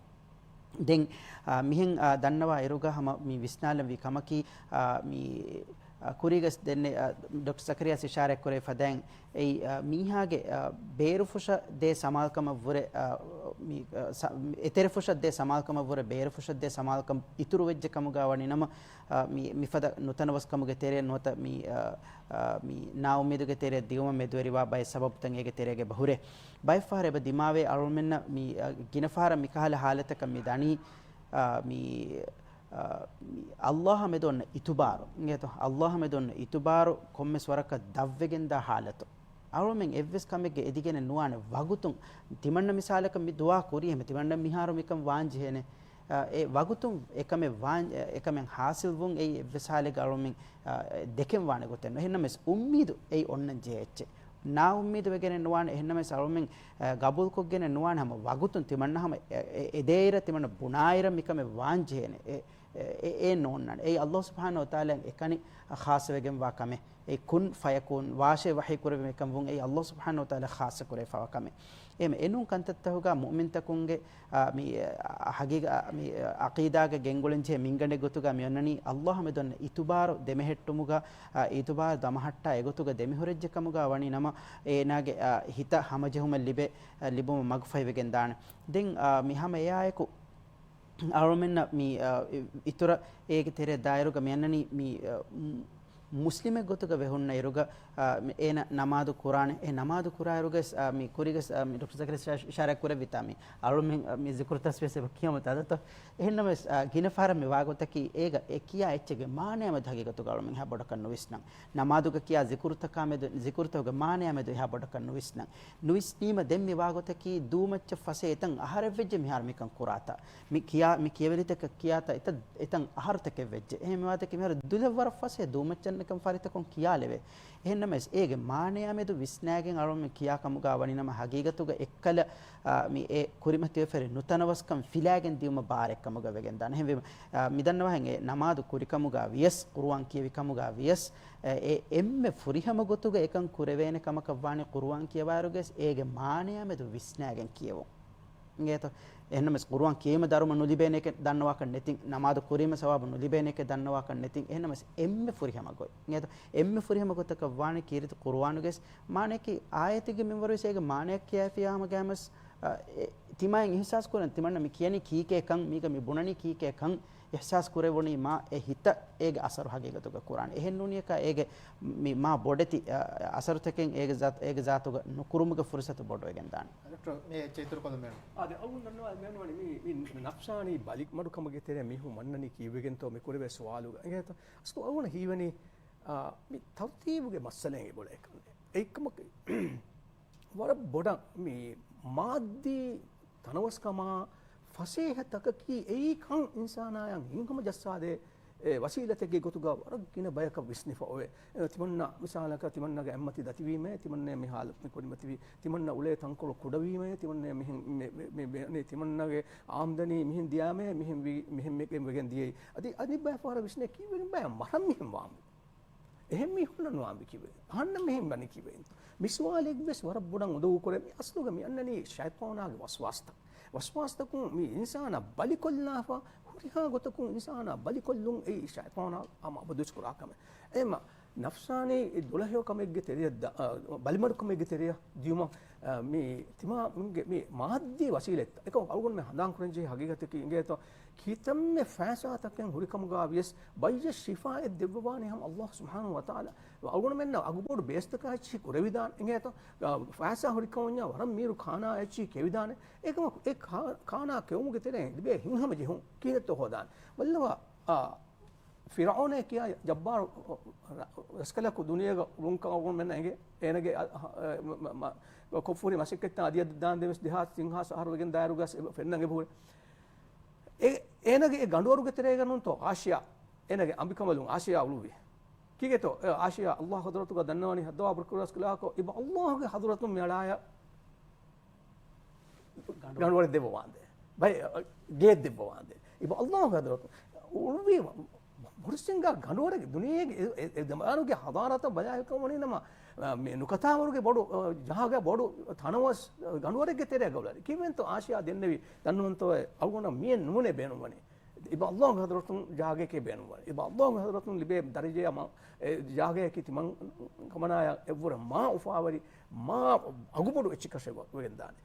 ދެން، އާ، މިހެން، އާ، ދަންނަވާ އިރުގަ ހަމަ މި ވިސްނާލަންވީ ކަމަކީ، އާ، މި، އާ، ކުރީގަސް ދެންނެ، އާ، ޑޮކްޓަރ ޒަކަރިޔާސް އިޝާރާތް ކުރެވި ފަދައިން އެއީ، އާ، މީހާގެ، އާ، ބޭރުފުށަށް ދޭ ސަމާލުކަމަށްވުރެ، އާ، މި، އާ، ސަ-، އެތެރެފުށަށް ދޭ ސަމާލުކަމަށްވުރެ ބޭރުފުށަށް ދޭ ސަމާލުކަން އިތުރު ވެއްޖެ ކަމުގަ ވަނީ ނަމަ، އާ، މި، މިފަދަ ނުތަނަވަސްކަމުގެ ތެރެއަށް ނުވަތަ މި، އާ، އާ، މި ނާއުއްމީދުގެ ތެރެއަށް ދިއުމަށް މެދުވެރިވާ ބައެއް ސަބަބުތައް އޭގެ ތެރޭގަ އެބަ ހުރޭ. ބައެއްފަހަރަށް އެބަ ދިމާވޭ އަޅުމެންނަށް މި، އަ، ގިނަ ފަހަރަށް މިކަހަލަ ހާލަތަކަށް މި ދަނީ، އަ، މި، އަ، މި ﷲ އާ މެދު އޮންނަ އިތުބާރު. އިނގޭތޯ؟ ﷲ އާ މެދު އޮންނަ އިތުބާރު ކޮންމެސް ވަރަކަށް ދަށްވެގެންދާ ހާލަތު. އަޅުމެން އެއްވެސް ކަމެއްގެ އެދިގެނެއް ނުވާނެ ވަގުތުން. ތިމަންނަ މިސާލަކަށް މި ދުޢާ ކުރީ ހެމެ ތިމަންނަ މިހާރު މިކަން ވާން ޖެހޭނެ. އަ، އެ ވަގުތުން އެކަމެއް ވާން-، އެކަމެއް ހާސިލްވުން އެއީ އެއްވެސް ހާލެއްގަ އަޅުމެން، އަ، ދެކެން ވާނެ ގޮތެއް ނޫން. އެހެންނަމަވެސް އުއްމީދު އެއީ އޮންނަން ޖެހޭ އެއްޗެއް. ނާއުއްމީދު ވެގެނެއް ނުވާނެ. އެހެންނަމަވެސް އަޅުމެން، އަ، ގަބޫލުކޮށްގެނެއް ނުވާނެ ހަމަ ވަގުތުން ތިމަންނަ ހަމަ އެ، އެ، އެދޭއިރަށް ތިމަންނަ ބުނާއިރަށް މިކަމެއް ވާން ޖެހޭނެ. އެ، އެ، އެ، އެއެއް ނޯންނާނެ. އެއީ ﷲ ސުބްޙާނަހޫ ވަތަޢާލާ އެކަނި ޚާއްޞަވެގެންވާ ކަމެއް. އެ ކުން ފަޔަކޫން ވާށޭ ވަޙީ ކުރެވި މިކަން ވުން އެއީ ﷲ ސުބްޙާނަހޫ ވަތަޢާލާ ޚާއްޞަ ކުރެވިފަވާ ކަމެއް. އެހެން އެނޫން ކަންތައްތަކުގަ މުއުމިންތަކުންގެ، އާ، މި، އާ، ހަގީގަ-، މި، އާ، ޢަޤީދާގެ ގެންގުޅެންޖެހޭ މިންގަނޑެއް ގޮތުގަ މި އޮންނަނީ ﷲ އާ މެދު އޮންނަ އިތުބާރު ދެމެހެއްޓުމުގަ، އާ، އިތުބާރު ދަމަހައްޓާ އެގޮތުގަ ދެމިހުރެއްޖެ ކަމުގަ ވަނީ ނަމަ އޭނާގެ، އާ، ހިތަށް ހަމަޖެހުމެއް ލިބެ-، އާ، ލިބުމަށް މަގުފަހިވެގެން ދާނެ. ދެން، އާ، މި ހަމަ އެއާއެކު އަޅުމެންނަށް މި، އާ، އި-، އިތުރަށް އޭގެ ތެރެ ދާއިރުގަ މި އަންނަނީ މި، އާ، މު-، މުސްލިމެއް ގޮތުގަ ވެހުންނަ އިރުގަ، އާ، މި އޭނަ ނަމާދު ކުރާނެ. އެ ނަމާދު ކުރާއިރުގަސް، އާ، މި ކުރީގަސް، އާ، މި ޑޮކްޓަރ ޒަކަރިޔާ އިޝާ-، އިޝާރާތް ކުރެއްވިތާ މި އަޅުމެން، އާ، މި ޒިކުރު ތަސްބީޙް އެބަ ކިޔަމު ތަދަތޯ. އެހެންނަމަވެސް، އާ، ގިނަ ފަހަރަށް މި ވާގޮތަކީ އޭގަ އެ ކިޔާ އެއްޗެއްގެ މާނަޔާ މެދު ހަގީގަތުގަ އަޅުމެން އެހާ ބޮޑަކަށް ނުވިސްނަން. ނަމާދުގަ ކިޔާ ޒިކުރުތަކާ މެދު، ޒިކުރުތަކުގެ މާނަޔާ މެދު އެހާ ބޮޑަކަށް ނުވިސްނަން. ނުވިސްނީމަ ދެން މި ވާގޮތަކީ ދޫމައްޗަށް ފަސޭ އެތަން އަހަރެއްވެއްޖެ މިހާރު މިކަން ކުރާތާ. މި ކިޔާ، މި ކިޔެވެނިތަކަށް ކިޔާތާ އެތައް، އެތަން އަހަރުތަކެއްވެއްޖެ. އެހެން މިވާތަކީ މިހާރު ދުލަށް ވަރަށް ފަސޭ ދޫމައްޗަށް ނިކަން ފަރިތަކުން ކިޔާލެވޭ. އެހެންނަމަވެސް އޭގެ މާނަޔާ މެދު ވިސްނާގެން އަޅުމެން ކިޔާ ކަމުގަ ވަނީ ނަމަ ހަގީގަތުގަ އެއްކަލަ، އާ، މި އެ ކުރިމަތިވެފައި ނުތަނަވަސްކަން ފިލާގެން ދިޔުމަށް ބާރެއް ކަމުގަ ވެގެން ދާނެ. އެހެންވީމަ، އާ، މި ދަންނަވާހެން އެ ނަމާދު ކުރިކަމުގަ ވިޔަސް، ޤުރުއާން ކިޔެވި ކަމުގަ ވިޔަސް، އެ، އެ އެންމެ ފުރިހަމަ ގޮތުގަ އެކަން ކުރެވޭނެ ކަމަކަށް ވާނީ ޤުރުއާން ކިޔަވާއިރުގަސް އޭގެ މާނަޔާ މެދު ވިސްނާގެން ކިޔެވުން. އިނގޭތޯ؟ އެހެންނަމަވެސް ޤުރުއާން ކިޔީމަ ދަރުމަ ނުލިބޭނެކޭ ދަންނަވާކަށް ނެތިން، ނަމާދު ކުރީމަ ސަވާބު ނުލިބޭނެކޭ ދަންނަވާކަށް ނެތިން، އެހެންނަމަވެސް އެންމެ ފުރިހަމަ ގޮތް. އިނގޭތޯ؟ އެންމެ ފުރިހަމަ ގޮތަކަށް ވާނީ ކީރިތި ޤުރުއާނުގެސް މާނަޔަކީ އާޔަތެއްގެ މިންވަރުވެސް އޭގެ މާނަޔަށް ކިޔާފިޔާ ހަމަ ގައިމުވެސް، އަ، އެ، ތިމާއިން އިޙްސާސް ކުރަން ތިމަންނަ މި ކިޔަނީ ކީކޭ ކަން، މީގަ މި ބުނަނީ ކީކޭ ކަން އިޙްސާސް ކުރެވުނީމާ އެ ހިތަށް އޭގެ އަސަރު ހަގީގަތުގަ ކުރާނެ. އެހެންނޫނިއަކާ އޭގެ މި މާ ބޮޑެތި، އަ، އަސަރުތަކެއް އޭގެ ޒާތު، އޭގެ ޒާތުގަ ނުކުރުމުގެ ފުރުސަތު ބޮޑުވެގެން ދާނެ. ޑޮކްޓަރ، މި އެއްޗެއް އިތުރުކޮށްލަން ބޭނުން. އާދެ، އަޅުގަނޑު ދަންނަވާ މި އަންނަވަނީ މި، މި ނަފްސާނީ ބަލިމަޑުކަމުގެ ތެރޭ މީހުން ވަންނަނީ ކީއްވެގެންތޯ މި ކުރެވޭ ސުވާލުގަ. އިނގޭތޯ؟ އަސްލު އަޅުގަނޑަށް ހީވަނީ، އާ، މި ތަރުތީބުގެ މައްސަލައެއް އެބޮޑަށް އެކަން. އެއްކަމަކު، ވަރަށް ބޮޑަށް މި މާއްދީ ތަނަވަސްކަމާ، ފަސޭހަތަކަކީ އެއީ ކަން އިންސާނާޔަށް ހިތްހަމަ ޖައްސާދޭ، އެ، ވަސީލަތެއްގެ ގޮތުގަ ވަރަށް ގިނަ ބަޔަކަށް ވިސްނިފަ އޮވޭ. އެ، ތިމަންނަ މިސާލަކަށް ތިމަންނަގެ އަތްމަތި ދަތިވީމޭ، ތިމަންނަ މި ހާލަތު މި ކުރިމަތިވީ، ތިމަންނަ އުޅޭ ތަންކޮޅު ކުޑަވީމޭ، ތިމަންނަ މިހެން މެ-، މެ-، މެ-، މެ-، ތިމަންނަގެ އާމްދަނީ މިހެން ދިޔާމޭ، މިހެން ވީ، މިހެން މެ-، މެ-، ވެގެން ދިޔައީ. އަދި އަނެއް ބައި ފަހަރަށް ވިސްނޭ ކީއްވެގެން ބައެއް މަރަން މިހެން ވާންވީ. އެހެން މީހުންނަށް ނުވާންވީ ކީއްވެ؟ އަހަންނަށް މިހެން ވަނީ ކީއްވެ؟ މި ސުވާލެއްވެސް ވަރަށް ބޮޑަށް އުނދަގޫކުރޭ. މި އަސްލުގަ މި އަންނަނީ ޝައިޠާނާގެ ވަސްވާސްތައް. ވަސްވާސްތަކުން މި އިންސާނާ ބަލިކޮށްލާފަ، ހުރިހާ ގޮތަކުން އިންސާނާ ބަލިކޮށްލުން އެއީ ޝައިޠާނާ ހަމަ އަބަދުވެސް ކުރާ ކަމެއް. އެހެންމަ ނަފްސާނީ ދުޅަހެޔޮ ކަމެއްގެ ތެރެއަށް ދާ-، އާ، ބަލިމަޑުކަމެއްގެ ތެރެއަށް ދިޔުމަށް، އާ، މި ތިމާގެ މި މާއްދީ ވަސީލަތްތައް އެކަމަކު އަޅުގަނޑުމެން ހަނދާންކުރަންޖެހޭ ހަގީގަތަކީ އިނގޭތޯ، ކިތަންމެ ފައިސާތަކެއް ހުރިކަމުގަ ވިޔަސް ބައްޔަށް ޝިފާއެއް ދެއްވަވާނީ ހަމަ ﷲ ސުބްޙާނަހޫ ވަތަޢާލާ. އަޅުގަނޑުމެންނަށް އަގުބޮޑު ބޭސްތަކާ އެއްޗިހި ކުރެވިދާނެ އިނގޭތޯ. އާ، ފައިސާ ހުރިކަމުންޏާ ވަރަށް މީރު ކާނާ އެއްޗިހި ކެވިދާނެ. އެކަމަކު އެ ކާ-، ކާނާ ކެވުމުގެ ތެރެއިން ލިބޭ ހިތްހަމަޖެހުން ކިހިނެއްތޯ ހޯދާނެ. ބައްލަވާ، އާ، ފިރްޢައުނޭ ކިޔާ ޖައްބާރު ރަސްކަލަކު ދުނިޔޭގަ އުޅުންކަމަށް އަޅުގަނޑުމެންނަށް އެނގޭ. އޭނަގެ އަ-، އަ-، މަ-، މަ-، މަ-، ކޮށްފަހުރި މަސައްކަތްތައް އަދިއަދަށް ދާންދެން ވެސް ދެހާސް ތިން ހާސް އަހަރު ވެގެން ދާއިރުގަސް ފެންނަން އެބަހުރި. އެ-، އޭނަގެ އެ ގަނޑުވަރުގެ ތެރޭގަ ނޫންތޯ އާޝިޔާ، އޭނަގެ އަނބިކަނބަލުން އާޝިޔާ އުޅުއްވި. ކީކޭތޯ؟ އެ އާޝިޔާ ﷲ ޙަޟްރަތުގަ ދަންނަވަނީ ހައްދަވާ ބުރަކުރާސް ކަލާކޯ އިބަ ﷲ ގެ ޙަޟްރަތުން މިއަޅާޔަށް ގަނޑުވަރެއް ދެއްވަވާނދޭ. ބައެއް، ގެއެއް ދެއްވަވާނދޭ. އިބަ ﷲ ޙަޟްރަތުން އުޅުއްވީ މުރުސިންގާ ގަނޑުވަރެއް ދުނިޔޭގެ އެ، އެ، އެ ޒަމާނުގެ ޙަޟާރަތަށް ބަލާލިކަން ވަނީ ނަމަ، މި ނުކަތާވަރުގެ ބޮޑު، އަ، ޖަހާގެ ބޮޑު ތަނަވަސް ގަނޑުވަރެއްގެ ތެރޭގަ އުޅެނީ. ކިހިނެއްތޯ އާޝިޔާ ދެންނެވި ދަންނަވަންތޯއެ އަޅުގަނޑަށް މިއެއް ނޫނޭ ބޭނުންވަނީ. އިބަ ﷲ ގެ ޙަޟްރަތުން ޖާގައެކޭ ބޭނުންވަނީ. އިބަ ﷲ ގެ ޙަޟްރަތުން ލިބޭ ދަރަޖަޔާ މަ-، އެ ޖާގަޔަކީ ތިމަން ކަމަނާޔަށް އެއްވުރެ މާ އުފާވެރި، މާ އަގުބޮޑު އެއްޗިކަށެއް ވެގެންދާނެ.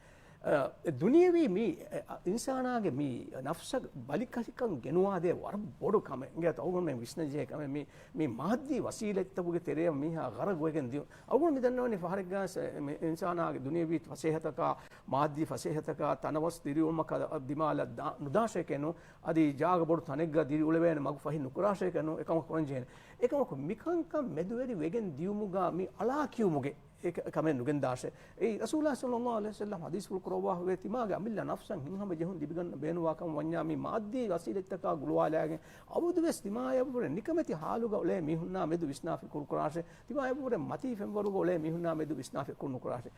އަ، އެ ދުނިޔެވީ މި، އެ، އިންސާނާގެ މި ނަފްސަށް ބަލިކަށިކަން ގެނުވާދޭ ވަރަށް ބޮޑު ކަމެއް. އިނގޭތޯ އަޅުގަނޑުމެން ވިސްނަންޖެހޭ ކަމެއް މި، މި މާއްދީ ވަސީލަތްތަކުގެ ތެރެއަށް މީހާ ޣަރަޤުވެގެން ދިޔުން. އަޅުގަނޑު މި ދަންނަވަނީ ފަހަރެއްގަސް މި އިންސާނާގެ ދުނިޔެވީ ފަސޭހަތަކާ، މާއްދީ ފަސޭހަތަކާ، ތަނަވަސް ދިރިއުޅުމަކާ ދިމާލަށް ދާ-، ނުދާށޭކޭ ނޫން. އަދި ޖާގަ ބޮޑު ތަނެއްގަ ދިރިއުޅެވޭނެ މަގު ފަހި ނުކުރާށޭކޭ ނޫން. އެކަމަކު ކުރަންޖެހޭނެ. އެކަމަކު މިކަންކަން މެދުވެރި ވެގެން ދިޔުމުގަ މި އަޅާ ކިޔުމުގެ އެ ކަ-، ކަމެއް ނުގެންދާށޭ. އެއީ ރަސޫލާ ޞައްލަﷲު ޢަލައިހި ވަސައްލަމް ޙަދީޘްފުޅު ކުރައްވާ ހުރޭ ތިމާގެ އަމިއްލަ ނަފްސަށް ހިތްހަމަޖެހުން ލިބިގަންނަ ބޭނުންވާކަމަށް ވަންޏާ މި މާއްދީ ވަސީލަތްތަކާ ގުޅުވާލާގެން އަބަދުވެސް ތިމާޔަށްވުރެ ނިކަމެތި ޙާލުގަ އުޅޭ މީހުންނާ މެދު ވިސްނާ ފިކުރު ކުރާށޭ. ތިމާޔަށްވުރެ މަތީ ފެންވަރުގަ އުޅޭ މީހުންނާ މެދު ވިސްނާ ފިކުރު ނުކުރާށޭ.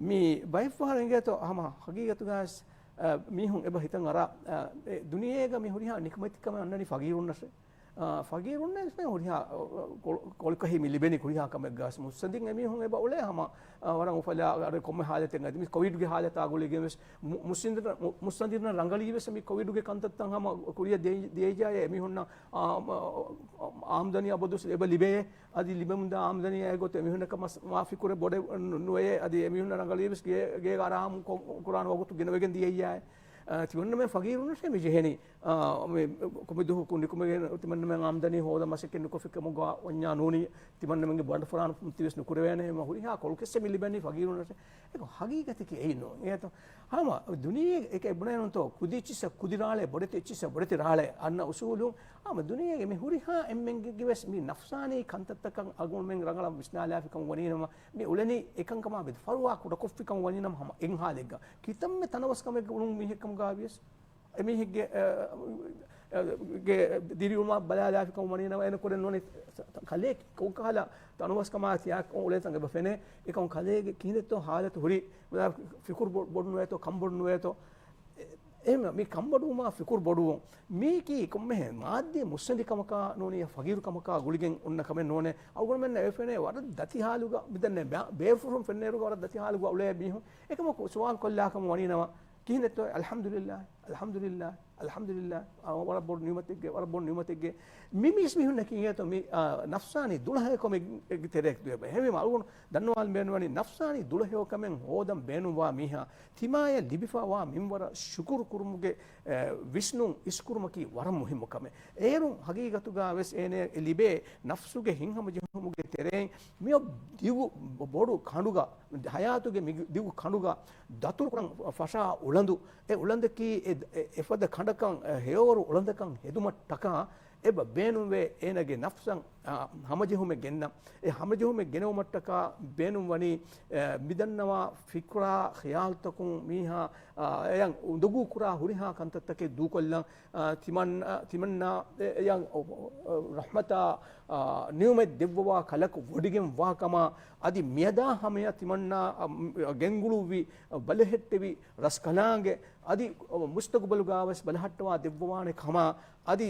މި ބައެއްފަހަރު އިނގޭތޯ ހަމަ ހަގީގަތުގަސް، އަ، މީހުން އެބަ ހިތަށް އަރާ، އަ، އެ ދުނިޔޭގަ މި ހުރިހާ ނިކަމެތިކަމެއް އަންނަނީ ފަގީރުންނަށޭ. އާ، ފަގީރުންނަށް ހުރިހާ، އަ، ކޮ-، ކޮޅުކަހި މި ލިބެނީ ހުރިހާ ކަމެއްގަސް. މުއްސަނދިން އެމީހުން އެބަ އުޅޭ ހަމަ، އަ، ވަރަށް އުފަލާ އަރަ ކޮންމެ ހާލަތެއް އަދި މި ކޮވިޑްގެ ހާލަތާ ގުޅިގެން ވެސް މު-، މުއްސަނދިން-، މު-، މުއްސަނދިންނަށް ރަނގަޅީ ވެސް މި ކޮވިޑުގެ ކަންތައްތައް ހަމަ ކުރިއަށް ދިޔަ-، ދިޔައިޖާއޭ އެމީހުންނަށް، އާ، މަ-، އާމްދަނީ އަބަދުވެސް އެބަ ލިބޭ. އަދި ލިބެމުންދާ އާމްދަނީ އެގޮތަށް އެމީހުންނަކަށް މަސް-، މާ ފިކުރެއް ބޮޑެއް ނުވޭ. އަދި އެމީހުންނަށް ރަނގަޅީ ވެސް ގޭ-، ގޭގަ އަރާމު ކޮ-، ކުރާނެ ވަގުތު ގެނެވެގެން ދިޔައްޔާ. އަ، ތިމަންނަމެން ފަގީރުންނަށޭ މި ޖެހެނީ. އާ، މި ކުމި ދުވަހަކު ނިކުމެގެން ތިމަންނަމެން އާމްދަނީ ހޯދަ މަސައްކަތް ނުކޮށްފިކަމުގަ ވަންޏާ ނޫނީ، ތިމަންނަމެންގެ ބަނޑުފުރާނަ ތިވެސް ނުކުރެވޭނެ. އެހެން ހުރިހާ ކޮޅުކެއްސެއް މި ލިބެނީ ފަގީރުންނަށޭ. އެކަމް ހަގީގަތަކީ އެއީ ނޫން. އެއީތޯ ހަމަ ދުނިޔޭގެ އެކަ އެބުނޭނުންތޯ ކުދި އެއްޗިއްސަށް ކުދި ރާޅޭ، ބޮޑެތި އެއްޗިއްސަށް ބޮޑެތި ރާޅޭ އަންނަ އުސޫލުން. ހަމަ ދުނިޔޭގެ މި ހުރިހާ އެންމެންގެ ވެސް މި ނަފްސާނީ ކަންތައްތަކަށް އަޅުގަނޑުމެން ރަނގަޅަށް ވިސްނާލާފިކަމަށް ވަނީނަމަ، މި އުޅެނީ އެކަންކަމާ މެދު ފަރުވާ ކުޑަކޮށްފިކަމަށް ވަނީނަމަ ހަމަ އެއްހާލެއްގަ. ކިތަންމެ ތަނަވަސްކަމެއްގަ އުޅުނު މީހެއްކަމުގަ ވިޔަސް، އެމީހެއްގެ، އަ، އަ، ގެ ދިރިއުޅުމާ ބަލާލާފިކަމަށް ވަނީނަމަ، އޭނަ ކުރެން ނޫނީ ކަލޭ ކޮންކަހަލަ ތަނަވަސްކަމާ ތިޔާ އުޅޭތަން އެބަ ފެނޭ. އެކަމު ކަލޭގެ ކިހިނެއްތޯ ހާލަތު ހުރީ، ފިކުރު ބޮ-، ބޮޑު ނުވޭތޯ، ކަންބޮޑު ނުވޭތޯ. އެ-، އެހެން މި ކަންބޮޑުވުމާ ފިކުރު ބޮޑުވުން. މީކީ ކޮންމެހެން މާއްދީ މުއްސަނދިކަމަކާ ނޫނީ، ފަގީރުކަމަކާ ގުޅިގެން އޮންނަ ކަމެއް ނޫނޭ. އަޅުގަނޑުމެންނަށް އެ ފެނޭ ވަރަށް ދަތި ހާލުގަ، މިދަންނެ ބޭ-، ބޭފުށުން ފެންނައިރުގަ ވަރަށް ދަތި ހާލުގަ އުޅޭ މީހުން. އެކަމަކު ސުވާލު ކޮށްލާކަމަށް ވަނީނަމަ، ކިހިނެއްތޯ؟ އަލްޙަމްދުލިއްލާހް، އަލްޙަމްދުލިއްލާހް، އަލްޙަމްދުލިއްލާހް. އާ، ވަރަށް ބޮޑު ނިޢުމަތެއްގެ، ވަރަށް ބޮޑު ނިޢުމަތެއްގެ. މި މީސް މީހުންނަކީ އިނގޭތޯ މި، އާ، ނަފްސާނީ ދުޅަހެޔޮކަމެއްގެ ތެރެއަކަށް ދުވެ. އެހެންވީމަ އަޅުގަނޑު ދަންނަވާލަން ބޭނުންވަނީ ނަފްސާނީ ދުޅަހެޔޮކަމެއް ހޯދަން ބޭނުންވާ މީހާ ތިމާޔަށް ލިބިފައިވާ މިންވަރަށް ޝުކުރު ކުރުމުގެ، އެ، ވިސްނުން އިސްކުރުމަކީ ވަރަށް މުހިއްމު ކަމެއް. އޭރުން ހަގީގަތުގަ ވެސް އޭނަ ލިބޭ ނަފްސުގެ ހިތްހަމަޖެހުމުގެ ތެރެއިން މިއޮ ދިގު ބޮޑު ކަނޑުގަ، ހަޔާތުގެ މި ދިގު ކަނޑުގަ ދަތުރުކުރަން ފަށާ އުޅަނދު، އެ އުޅަނދަކީ އެ، އެ، އެފަދަ ކަނޑަކަށް، އެ، ހެޔޮވަރު އުޅަނދަކަށް ހެދުމަށްޓަކާ އެބަ ބޭނުންވޭ އޭނަގެ ނަފްސަށް، އާ، ހަމަޖެހުމެއް ގެންނަ. އެ ހަމަޖެހުމެއް ގެނެވުމަށްޓަކާ ބޭނުންވަނީ، އެ، މިދަންނަވާ ފިކުރާ ޚިޔާލުތަކުން މީހާ، އާ، އެޔަށް އުނދަގޫކުރާ ހުރިހާ ކަންތައްތަކެއް ދޫކޮށްލަން، އާ، ތިމަން-، އާ، ތިމަންނާ، އެ، އެޔަށް، އޮ، އޮ، ރަޙްމަތާ، އާ، ނިޢުމަތް ދެއްވަވާ ކަލަކު ވޮޑިގެން ވާ ކަމާ، އަދި މިއަދާ ހަމަޔަށް ތިމަންނާ، އަ، ގެންގުޅުއްވި، ބަލަހެއްޓެވި ރަސްކަލާނގެ، އަދި މުސްތަގުބަލުގާވެސް ބަލަހައްޓަވާ ދެއްވަވާނެ ކަމާ، އަދި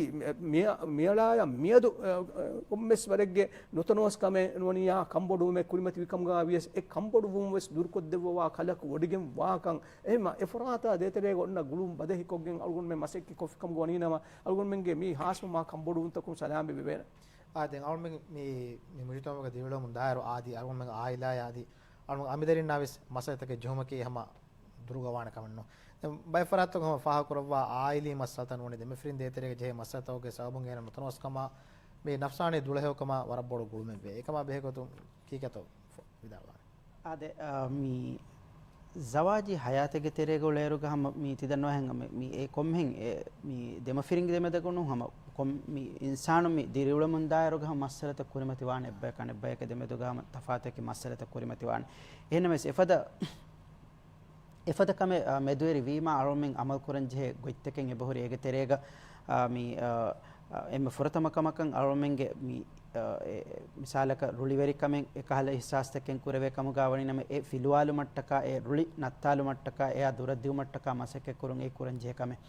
މި-، މިއަޅާޔަށް މިއަދު، އަ، އަ، ކޮންމެސް ވަރެއްގެ ނުތަނަވަސްކަމެއް ނުވަނިޔާ ކަންބޮޑުވުމެއް ކުރިމަތިވި ކަމުގާ ވިޔަސް، އެ ކަންބޮޑުވުން ވެސް ދުރުކޮށްދެއްވަވާ ކަލަކު ވޮޑިގެން ވާކަން. އެހެންމަ އެފަރާތާ ދޭތެރޭގަ އޮންނަ ގުޅުން ބަދަހިކޮށްގެން އަޅުގަނޑުމެން މަސައްކަތް ކޮށްފި ކަމުގަ ވަނީނަމަ، އަޅުގަނޑުމެންގެ މި ހާސްވުމާ ކަންބޮޑުވުންތަކުން ސަލާމްވެ ވޭނެ. އާ، ދެން އަޅުމެން މި، މި މުޖުތަމަޢުގަ ދިރިއުޅެމުން ދާއިރު އާދި، އަޅުމެން އާއިލާޔާ އާދި، އަޅުމެން އަމިދަރިންނާ ވެސް މައްސަލަތަކެއް ޖެހުމަކީ ހަމަ ދުރުގަ ވާނެ ކަމެއް ނޫން. ދެން ބައެއް ފަރާތްތަކުން ހަމަ ފާހަގަކުރައްވާ އާއިލީ މައްސަލަތައް ނޫނީ ދެމަފިރިން ދޭތެރޭގަ ޖެހޭ މައްސަލަތަކުގެ ސަބަބުން އޭނަ ނުތަނަވަސްކަމާ މި ނަފްސާނީ ދުޅަހެޔޮކަމާ ވަރަށް ބޮޑު ގުޅުމެއްވޭ. އެކަމާ ބެހޭގޮތުން ކީކޭތޯ ވިދާޅުވާނެ؟ އާދެ، އާ، މި ޒަވާޖީ ހަޔާތެއްގެ ތެރޭގަ އުޅޭއިރުގަ ހަމަ މި ތި ދަންނަވާހެން މި، މި އެ ކޮންމެހެން އެ މި ދެމަފިރިންގެ ދެމެދުގަ ނޫން ހަމަ ކޮން މި އިންސާނު މި ދިރިއުޅެމުން ދާއިރުގަ ހަމަ މައްސަލަތައް ކުރިމަތިވާނެ އެއްބަޔަކާ އަނެއްބަޔަކަށް ދެމެދުގަ ހަމަ ތަފާތު މައްސަލަތައް ކުރިމަތިވާނެ. އެހެންނަމަވެސް އެފަދަ އެފަދަ ކަމެއް، އާ، މެދުވެރި ވީމާ އަޅުމެން އަމަލު ކުރަން ޖެހޭ ގޮތްތަކެއް އެބަހުރި. އޭގެ ތެރޭގަ، އާ، މި، އާ، އާ، އެންމެ ފުރަތަމަ ކަމަކަށް އަޅުމެންގެ މި، އާ، އެ، މިސާލަކަށް ރުޅިވެރިކަމެއް އެކަހަލަ އިޙްސާސްތަކެއް ކުރެވޭ ކަމުގަ ވަނީނަމަ އެ ފިލުވާލުމަށްޓަކާ، އެ ރުޅި ނައްތާލުމަށްޓަކާ، އެއާ ދުރަށް ދިއުމަށްޓަކާ މަސައްކަތް ކުރުން އެއީ ކުރަން ޖެހޭ ކަމެއް.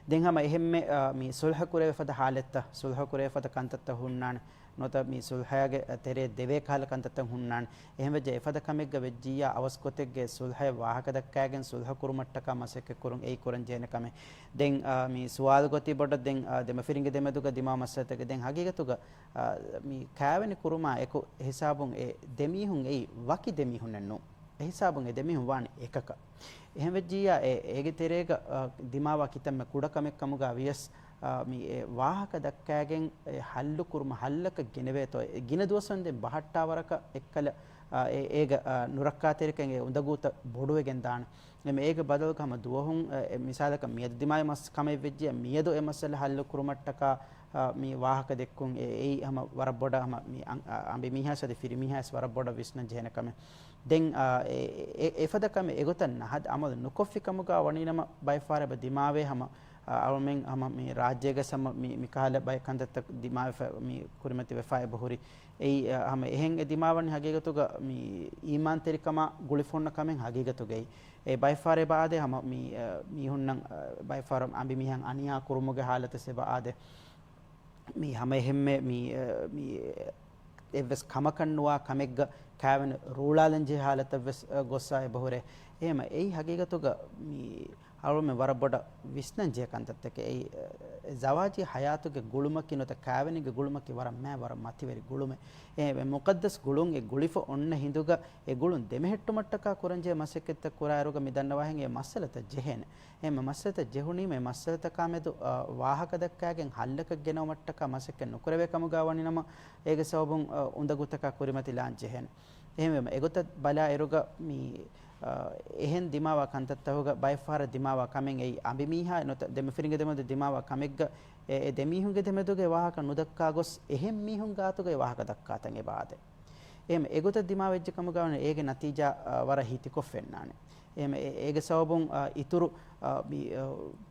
ދެން ހަމަ އެހެންމެ، އާ، މި ސުލްހަ ކުރެވޭ ފަދަ ހާލަތްތައް، ސުލްހަ ކުރެވޭ ފަދަ ކަންތައްތައް ހުންނާނެ. ނުވަތަ މި ސުލްހައިގެ ތެރޭ ދެވޭ ކަހަލަ ކަންތައްތައް ހުންނާނެ. އެހެންވެއްޖެ އެފަދަ ކަމެއްގަ ވެއްޖިއްޔާ އަވަސް ގޮތެއްގެ ސުލްހައެއް ވާހަކަ ދައްކާގެން ސުލްހަ ކުރުމަށްޓަކާ މަސައްކަތް ކުރުން އެއީ ކުރަން ޖެހޭނެ ކަމެއް. ދެން، އާ، މި ސުވާލު ގޮތީ ބޮޑަށް ދެން، އާ، ދެމަފިރިންގެ ދެމެދުގަ ދިމާވާ މައްސަލަތަކެއް. ދެން ހަގީގަތުގަ، އާ، މި ކާވެނި ކުރުމާ އެކު ހިސާބުން އެ ދެމީހުން އެއީ ވަކި ދެމީހުންނެއް ނޫން. އެ ހިސާބުން އެ ދެމީހުން ވާނެ އެކަކަށް. އެހެންވެއްޖިއްޔާ އެ، އޭގެ ތެރޭގަ، އާ، ދިމާވާ ކިތަންމެ ކުޑަ ކަމެއް ކަމުގަ ވިޔަސް، އާ، މި އެ ވާހަކަ ދައްކާގެން އެ ހައްލު ކުރުމަށް ހައްލަކަށް ގެނެވޭތޯ. އެ ގިނަ ދުވަސްވަންދެން ބަހައްޓާ ވަރަކަށް އެއްކަލަ، އާ، އެ، އޭގަ، އާ، ނުރައްކާތެރިކަން އެ އުނދަގޫތައް ބޮޑުވެގެން ދާނެ. އެމަ އޭގެ ބަދަލުގަ ހަމަ ދުވަހުން، އެ، އެ، މިސާލަކަށް މިއަދު ދިމާވި މަސް ކަމެއް ވެއްޖިއްޔާ މިއަދު އެ މައްސަލަ ހައްލު ކުރުމަށްޓަކާ، އާ، މި ވާހަކަ ދެއްކުން އެ، އެއީ ހަމަ ވަރަށް ބޮޑަށް ހަމަ މި އަން-، އާ، އަނބިމީހާސް އަދި ފިރިމީހާސް ވަރަށް ބޮޑަށް ވިސްނަން ޖެހޭނެ ކަމެއް. ދެން، އާ، އެ، އެ، އެފަދަ ކަމެއް އެގޮތަށް ނަހަދު އަމަލު ނުކޮށްފި ކަމުގަ ވަނީނަމަ ބައެއް ފަހަރަށް އެބަ ދިމާވޭ ހަމަ، އާ، އަޅުމެން ހަމަ މި ރާއްޖޭގަ ހަމަ މި، މި ކަހަލަ ބައެއް ކަންތައްތައް ދިމާވެފަ މި ކުރިމަތިވެފަ އެބަހުރި. އެއީ، އާ، ހަމަ އެހެން އެ ދިމާވަނީ ހަގީގަތުގަ މި އީމާންތެރިކަމާ ގުޅިފަ އޮންނަ ކަމެއް ހަގީގަތުގައި. އެ ބައެއް ފަހަރަށް އެބަ އާދޭ ހަމަ މި، އާ، މީހުންނަށް، އާ، ބައެއް ފަހަރަށް އަނބިމީހަށް އަނިޔާ ކުރުމުގެ ހާލަތެއް އެބަ އާދޭ. މި ހަމަ އެހެންމެ މި، އަ، މި އެއްވެސް ކަމަކަށް ނުވާ ކަމެއްގަ ކާވެނި ރޫޅާލަން ޖެހޭ ހާލަތަށްވެސް، އަ، ގޮއްސަ އެބަހުރޭ. އެހެންމަ އެއީ ހަގީގަތުގަ މި އަޅުމެން ވަރަށް ބޮޑަށް ވިސްނަން ޖެހޭ ކަންތައްތަކެއް. އެއީ، އަ، ޒަވާޖީ ހަޔާތުގެ ގުޅުމަކީ ނުވަތަ ކާވެނީގެ ގުޅުމަކީ ވަރަށް މާ ވަރަށް މަތިވެރި ގުޅުމެއް. އެ މުޤައްދަސް ގުޅުން އެ ގުޅިފަ އޮންނަ ހިނދުގަ އެ ގުޅުން ދެމެހެއްޓުމަށްޓަކާ ކުރަންޖެހޭ މަސައްކަތްތައް ކުރާއިރުގަ މި ދަންނަވާހެން އެ މައްސަލަތައް ޖެހޭނެ. އެހެންމެ މައްސަލަތައް ޖެހުނީމަ އެ މައްސަލަތަކާމެދު، އަ، ވާހަކަ ދައްކާގެން ހައްލަކަށް ގެނައުމަށްޓަކާ މަސައްކަތް ނުކުރެވޭ ކަމުގަ ވަނީނަމަ، އޭގެ ސަބަބުން، އަ، އުނދަގޫތަކާ ކުރިމަތިލާން ޖެހޭނެ. އެހެންވީމަ އެގޮތަށް ބަލާއިރުގަ މި، އަ، އެހެން ދިމާވާ ކަންތައްތަކުގަ ބައެއް ފަހަރަށް ދިމާވާ ކަމެއް އެއީ އަނބިމީހާ ނުވަތަ ދެމަފިރިންގެ ދެމެދު ދިމާވާ ކަމެއްގަ އެ، އެ ދެމީހުންގެ ދެމެދުގެ ވާހަކަ ނުދައްކާ ގޮސް އެހެން މީހުން ގާތުގައި ވާހަކަ ދައްކާތަން އެބަ އާދޭ. އެހެން އެގޮތަށް ދިމާވެއްޖެ ކަމުގަ ވަނީ އޭގެ ނަތީޖާ، އަ، ވަރަށް ހިތިކޮށް ފެންނާނެ. އެހެން އެ، އޭގެ ސަބަބުން، އަ، އިތުރު، އަ، މި، އަ،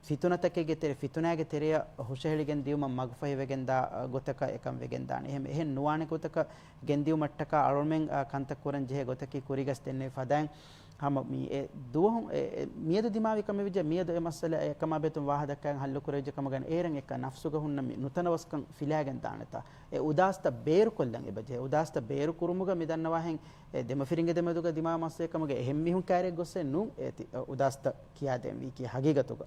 ފިތުނަތަކެއްގެ ތެރެ، ފިތުނާގެ ތެރެއަށް ހުށަހެޅިގެން ދިޔުމަށް މަގުފަހިވެގެންދާ، އަ، ގޮތަކަށް އެކަން ވެގެންދާނެ. އެހެން އެހެން ނުވާނެ ގޮތަކަށް ގެންދިޔުމަށްޓަކާ އަޅުމެން، އަ، ކަންތައް ކުރަން ޖެހޭ ގޮތަކީ ކުރިގަސް ދެންނެވި ފަދައިން ހަމަ މި އެ ދުވަހު އެ، އެ މިއަދު ދިމާވި ކަމެއް ވެއްޖެ، މިއަދު އެ މައްސަލަ އެކަމާ ބެހޭގޮތުން ވާހަކަ ދައްކާގެން ހައްލު ކުރެވިއްޖެ ކަމުގަ އޭރަށް އެކަ ނަފްސުގަ ހުންނަ މި ނުތަނަވަސްކަން ފިލާގެން ދާނެތާ. އެ އުދާސްތައް ބޭރުކޮށްލަން އެބަޖެހޭ. އުދާސްތައް ބޭރު ކުރުމުގަ މި ދަންނަވާހެން އެ ދެމަފިރިންގެ ދެމެދުގަ ދިމާވި މައްސަލަ ކަމުގަ އެހެން މީހުން ކައިރިއަށް ގޮއްސޭ ނޫން އޭތި، އުދާސްތައް ކިޔާދޭން ވީކީ ހަގީގަތުގަ.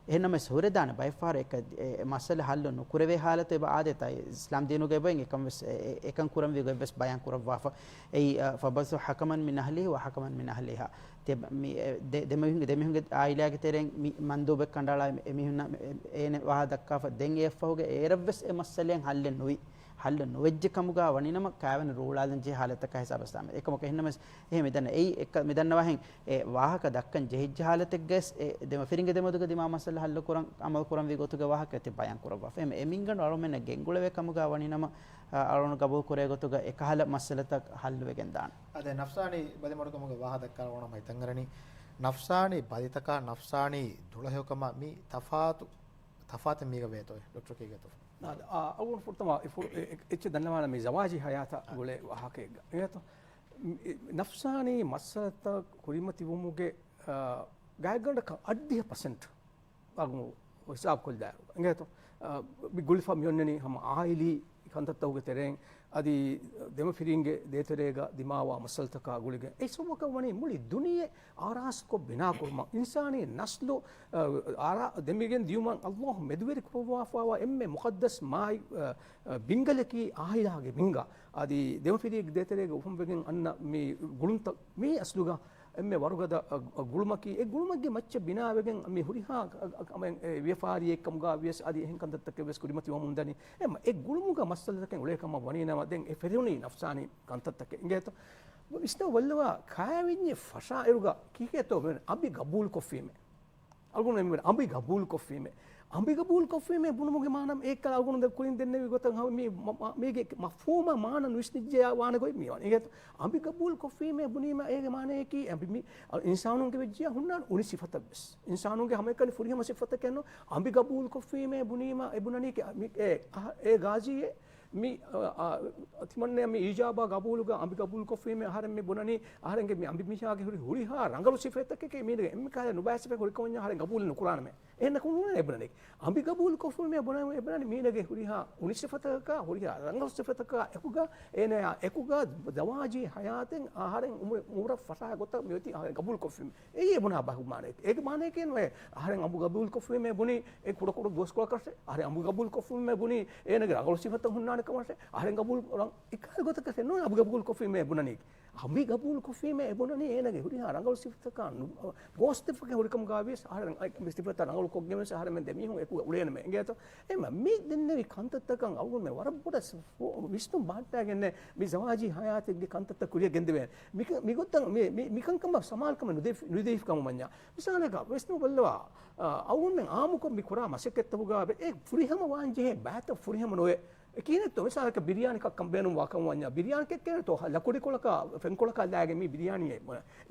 އެހެންނަމަވެސް ހުރެދާނެ ބައެއްފަހަރު އެކަ-، އެ، އެ މައްސަލަ ހައްލު ނުކުރެވޭ ހާލަތު އެބަ އާދޭތާ. އިސްލާމް ދީނުގައި އެބައިން އެކަން ވެސް އެ، އެ، އެކަން ކުރަންވީ ގޮތްވެސް ބަޔާން ކުރައްވާފަ. އެއީ، އަ، فَابْعَثُوا حَكَمًا مِنْ أَهْلِهِ وَحَكَمًا مِنْ أَهْلِهَا. ތިޔަ މި، އެ، ދެ-، ދެމީހުންގެ، ދެމީހުންގެ އާއިލާގެ ތެރެއިން މި މަންދޫބެއް ކަނޑައަޅާ އެ، އެމީހުންނަށް އެ، އޭނެ ވާހަކަ ދައްކާފަ. ދެން އެއަށްފަހުގަ އޭރަށްވެސް އެ މައްސަލައެއް ހައްލެއް ނުވި. ހައްލު ނުވެއްޖެ ކަމުގަ ވަނީނަމަ ކާވެނި ރޫޅާލަން ޖެހޭ ހާލަތަކާ ހިސާބަށް ސާމެ. އެކަމަކު އެހެންނަމަވެސް އެހެން މިދަންނަ އެއީ އެކަ-، މިދަންނަވާހެން އެ ވާހަކަ ދައްކަން ޖެހިއްޖެ ހާލަތެއްގަސް އެ ދެމަފިރިންގެ ދެމެދުގަ ދިމާ މައްސަލަ ހައްލު ކުރަން އަމަލު ކުރަންވީ ގޮތުގެ ވާހަކަ ތި ބަޔާން ކުރައްވާފަ. އެހެން އެމިންގަނޑު އަޅުމެންނަށް ގެންގުޅެވޭ ކަމުގަ ވަނީނަމަ، އަ، އަޅުން ގަބޫލު ކުރޭ ގޮތުގަ އެކަހަލަ މައްސަލަތައް ހައްލުވެގެން ދާނެ. އާދެ، ނަފްސާނީ ބަލިމަޑުކަމުގެ ވާހަކަ ދައްކާ އަޅުން ހަމަ ހިތަށްއަރަނީ. ނަފްސާނީ ބަލިތަކާ ނަފްސާނީ ދުޅަހެޔޮކަމާ މި ތަފާތު، ތަފާތެއް މީގަ ވޭތޯ؟ ޑޮކްޓަރ ކީގެތޯ؟ އާ، އަޅުގަނޑު ފުރަތަމަ އެ ފުރ-، އެ-، އެ-، އެއްޗެއް ދަންނަވާނަން މި ޒަވާޖީ ހަޔާތާ ގުޅޭ ވާހަކައެއްގަ. އިނގޭތޯ؟ މި-، ނަފްސާނީ މައްސަލަތައް ކުރިމަތިވުމުގެ، އާ، ގާތްގަނޑަކަށް އަށްޑިހަ ޕަސެންޓް އަގު ހިސާބުކޮށްލާއިރު. އިނގޭތޯ؟ އާ، މި ގުޅިފަ މިއޮންނަނީ ހަމަ އާއިލީ ކަންތައްތަކުގެ ތެރެއިން، އަދި ދެމަފިރިންގެ ދޭތެރޭގަ ދިމާވާ މައްސަލަތަކާ ގުޅިގެން. އެ ސަބަބަކަށް ވަނީ މުޅި ދުނިޔެ އާރާސްކޮށް ބިނާކުރުމަށް އިންސާނީ ނަސްލު، އާ، އާރާ-، ދެމިގެން ދިޔުމަށް ﷲ މެދުވެރި ކުރައްވާފައިވާ އެންމެ މުޤައްދަސް މާތް، އާ، އާ، ބިންގަލަކީ އާއިލާގެ ބިންގާ. އަދި ދެމަފިރިއެއްގެ ދޭތެރޭގަ އުފަންވެގެން އަންނަ މި ގުޅުންތައް މީ އަސްލުގަ އެންމެ ވަރުގަދަ، އަ، އަ، ގުޅުމަކީ، އެ ގުޅުމެއްގެ މައްޗަށް ބިނާވެގެން މި ހުރިހާ، އަ، އަ، އަ، އެ ވިޔަފާރިއެއް ކަމުގަ ވިޔަސް އަދި އެހެން ކަންތައްތަކެއް ވެސް ކުރިމަތިވަމުން ދަނީ. އެ މަ-، އެ ގުޅުމުގަ މައްސަލަތަކެއް އުޅޭ ކަމަށް ވަނީ ނަމަ، ދެން އެ ފެށުނީ ނަފްސާނީ ކަންތައްތަކެއް. އިނގޭތޯ؟ ވިސްނަ ބައްލަވާ ކާވެންޏެއް ފަށާ އިރުގަ ކީކޭތޯ އަނބި ގަބޫލުކޮށްފީމޭ. އަޅުގަނޑު އެންމެ އަނބި ގަބޫލުކޮށްފީމޭ. އަނބި ގަބޫލުކޮށްފީމޭ ބުނުމުގެ މާނަ އެއްކަލަ އަޅުގަނޑު ދެ ކުރިން ދެންނެވި ގޮތަށް ހަމަ މީ މަ-، މަ-، މީގެ މަފްހޫމާ މާނަ ނުވިސްނިއްޖެޔާ ވާނެ ގޮތް މިވަނީ. އިނގޭތޯ؟ އަނބި ގަބޫލުކޮށްފީމޭ ބުނީމަ އޭގެ މާނަޔަކީ އަނބި މި، އަ، އިންސާނުންގެ ވެއްޖިޔާ ހުންނާނެ އުނި ސިފަތައް ވެސް. އިންސާނުންގެ ހަމައެކަނި ފުރިހަމަ ސިފަތަކެއް ނޫން. އަނބި ގަބޫލުކޮށްފީމޭ ބުނީމަ އެ ބުނަނީ ކި-، މި، އެ، އަ، އޭ ގާޒީއޭ މި، އަ، އަ، ތިމަންނަޔަށް މި އީޖާބާ ގަބޫލުގަ އަނބި ގަބޫލުކޮށްފީމޭ އަހަރެން މި ބުނަނީ، އަހަރެންގެ މި އަނބި މީހާގެ ހުރި ހުރިހާ ރަނގަޅު ސިފަތަކެކޭ މީނަގެ އެންމެ ކަހަލަ ނުބައި ސިފަ ހުރިކަމަށް އަހަރެން ގަބޫލު ނުކުރާނަމޭ. އެހެން ނަކުން ނޫނޭ އެ ބުނަނީ. އަނބި ގަބޫލުކޮށްފީމޭ ބުނަނީ، އެ ބުނަނީ މީނަގެ ހުރިހާ އުނި ސިފަތަކަކާ، ހުރިހާ ރަނގަޅު ސިފަތަކާ އެކުގަ، އޭނަޔާ އެކުގަ ޒަވާޖީ ހަޔާތެއް އަހަރެން އުމުރަށް ފަށާ ގޮތަށް މިއޮތީ އަހަރެން ގަބޫލުކޮށްފީމޭ. އެއީ އެ ބުނާ ބަހު މާނައެއް. އޭގެ މާނައެކޭ ނުވޭ އަހަރެން އަނބު ގަބޫލުކޮށްފީމޭ ބުނީ އެ ކުޑަކުޑަ ގޯސްކޮޅަކަށެއް. އަހަރެން އަނބު ގަބޫލުކޮށްފީމޭ ބުނީ އޭނަގެ ރަނގަޅު ސިފަތައް ހުންނާނެ ކަމަށެއް. އަހަރެން ގަބޫލު ކުރަން އެކަހަލަ ގޮތަކަށް ނޫން އަނބު ގަބޫލުކޮށްފީމޭ ބުނަނީ. އަނބި ގަބޫލުކޮށްފީމޭ ބުނަނީ އޭނަގެ ހުރިހާ ރަނގަޅު ސިފަތަކާ ނު-، ގޯސްތެފަކެ ހުރިކަމުގަ ވިޔަސް އަހަރެން އަ، މި ސިފަތައް ރަނގަޅު ކޮށްގެން ވެސް އަހަރެމެން ދެމީހުން އެކުގަ އުޅޭނަމޭ. އިނގޭތޯ؟ އެމަ މި ދެންނެވި ކަންތައްތަކަށް އަޅުގަނޑުމެން ވަރަށް ބޮޑަށް ވިސްނުން ބަހައްޓާގެންނޭ މި ޒަވާޖީ ހަޔާތެއްގެ ކަންތައްތައް ކުރިއަށް ގެންދެވޭނެ. މިކަ-، މިގޮތަށް މި، މި، މިކަންކަމަށް ސަމާލުކަމެއް ނުދެ-، ނުދެވިފި ކަމަށް ވަންޏާ. މިސާލަކަށް ވިސްނު ބައްލަވާ، އަ، އަޅުގަނޑުމެން އާއްމުކޮށް މި ކުރާ މަސައްކަތްތަކުގަ އެ ފުރިހަމަ ވާން ޖެހޭ ބައިތައް ފުރިހަމަ ނުވޭ. އެ ކިހިނެއްތޯ މިސާލަކަށް ބިރިޔާނި ކައްކަން ބޭނުންވާ ކަމަށް ވަންޏާ، ބިރިޔާނި ކެއްކޭނެތޯ ލަކުޑިކޮޅަކާ ފެންކޮޅަކާ ލާގެން މި ބިރިޔާނީ އެ-،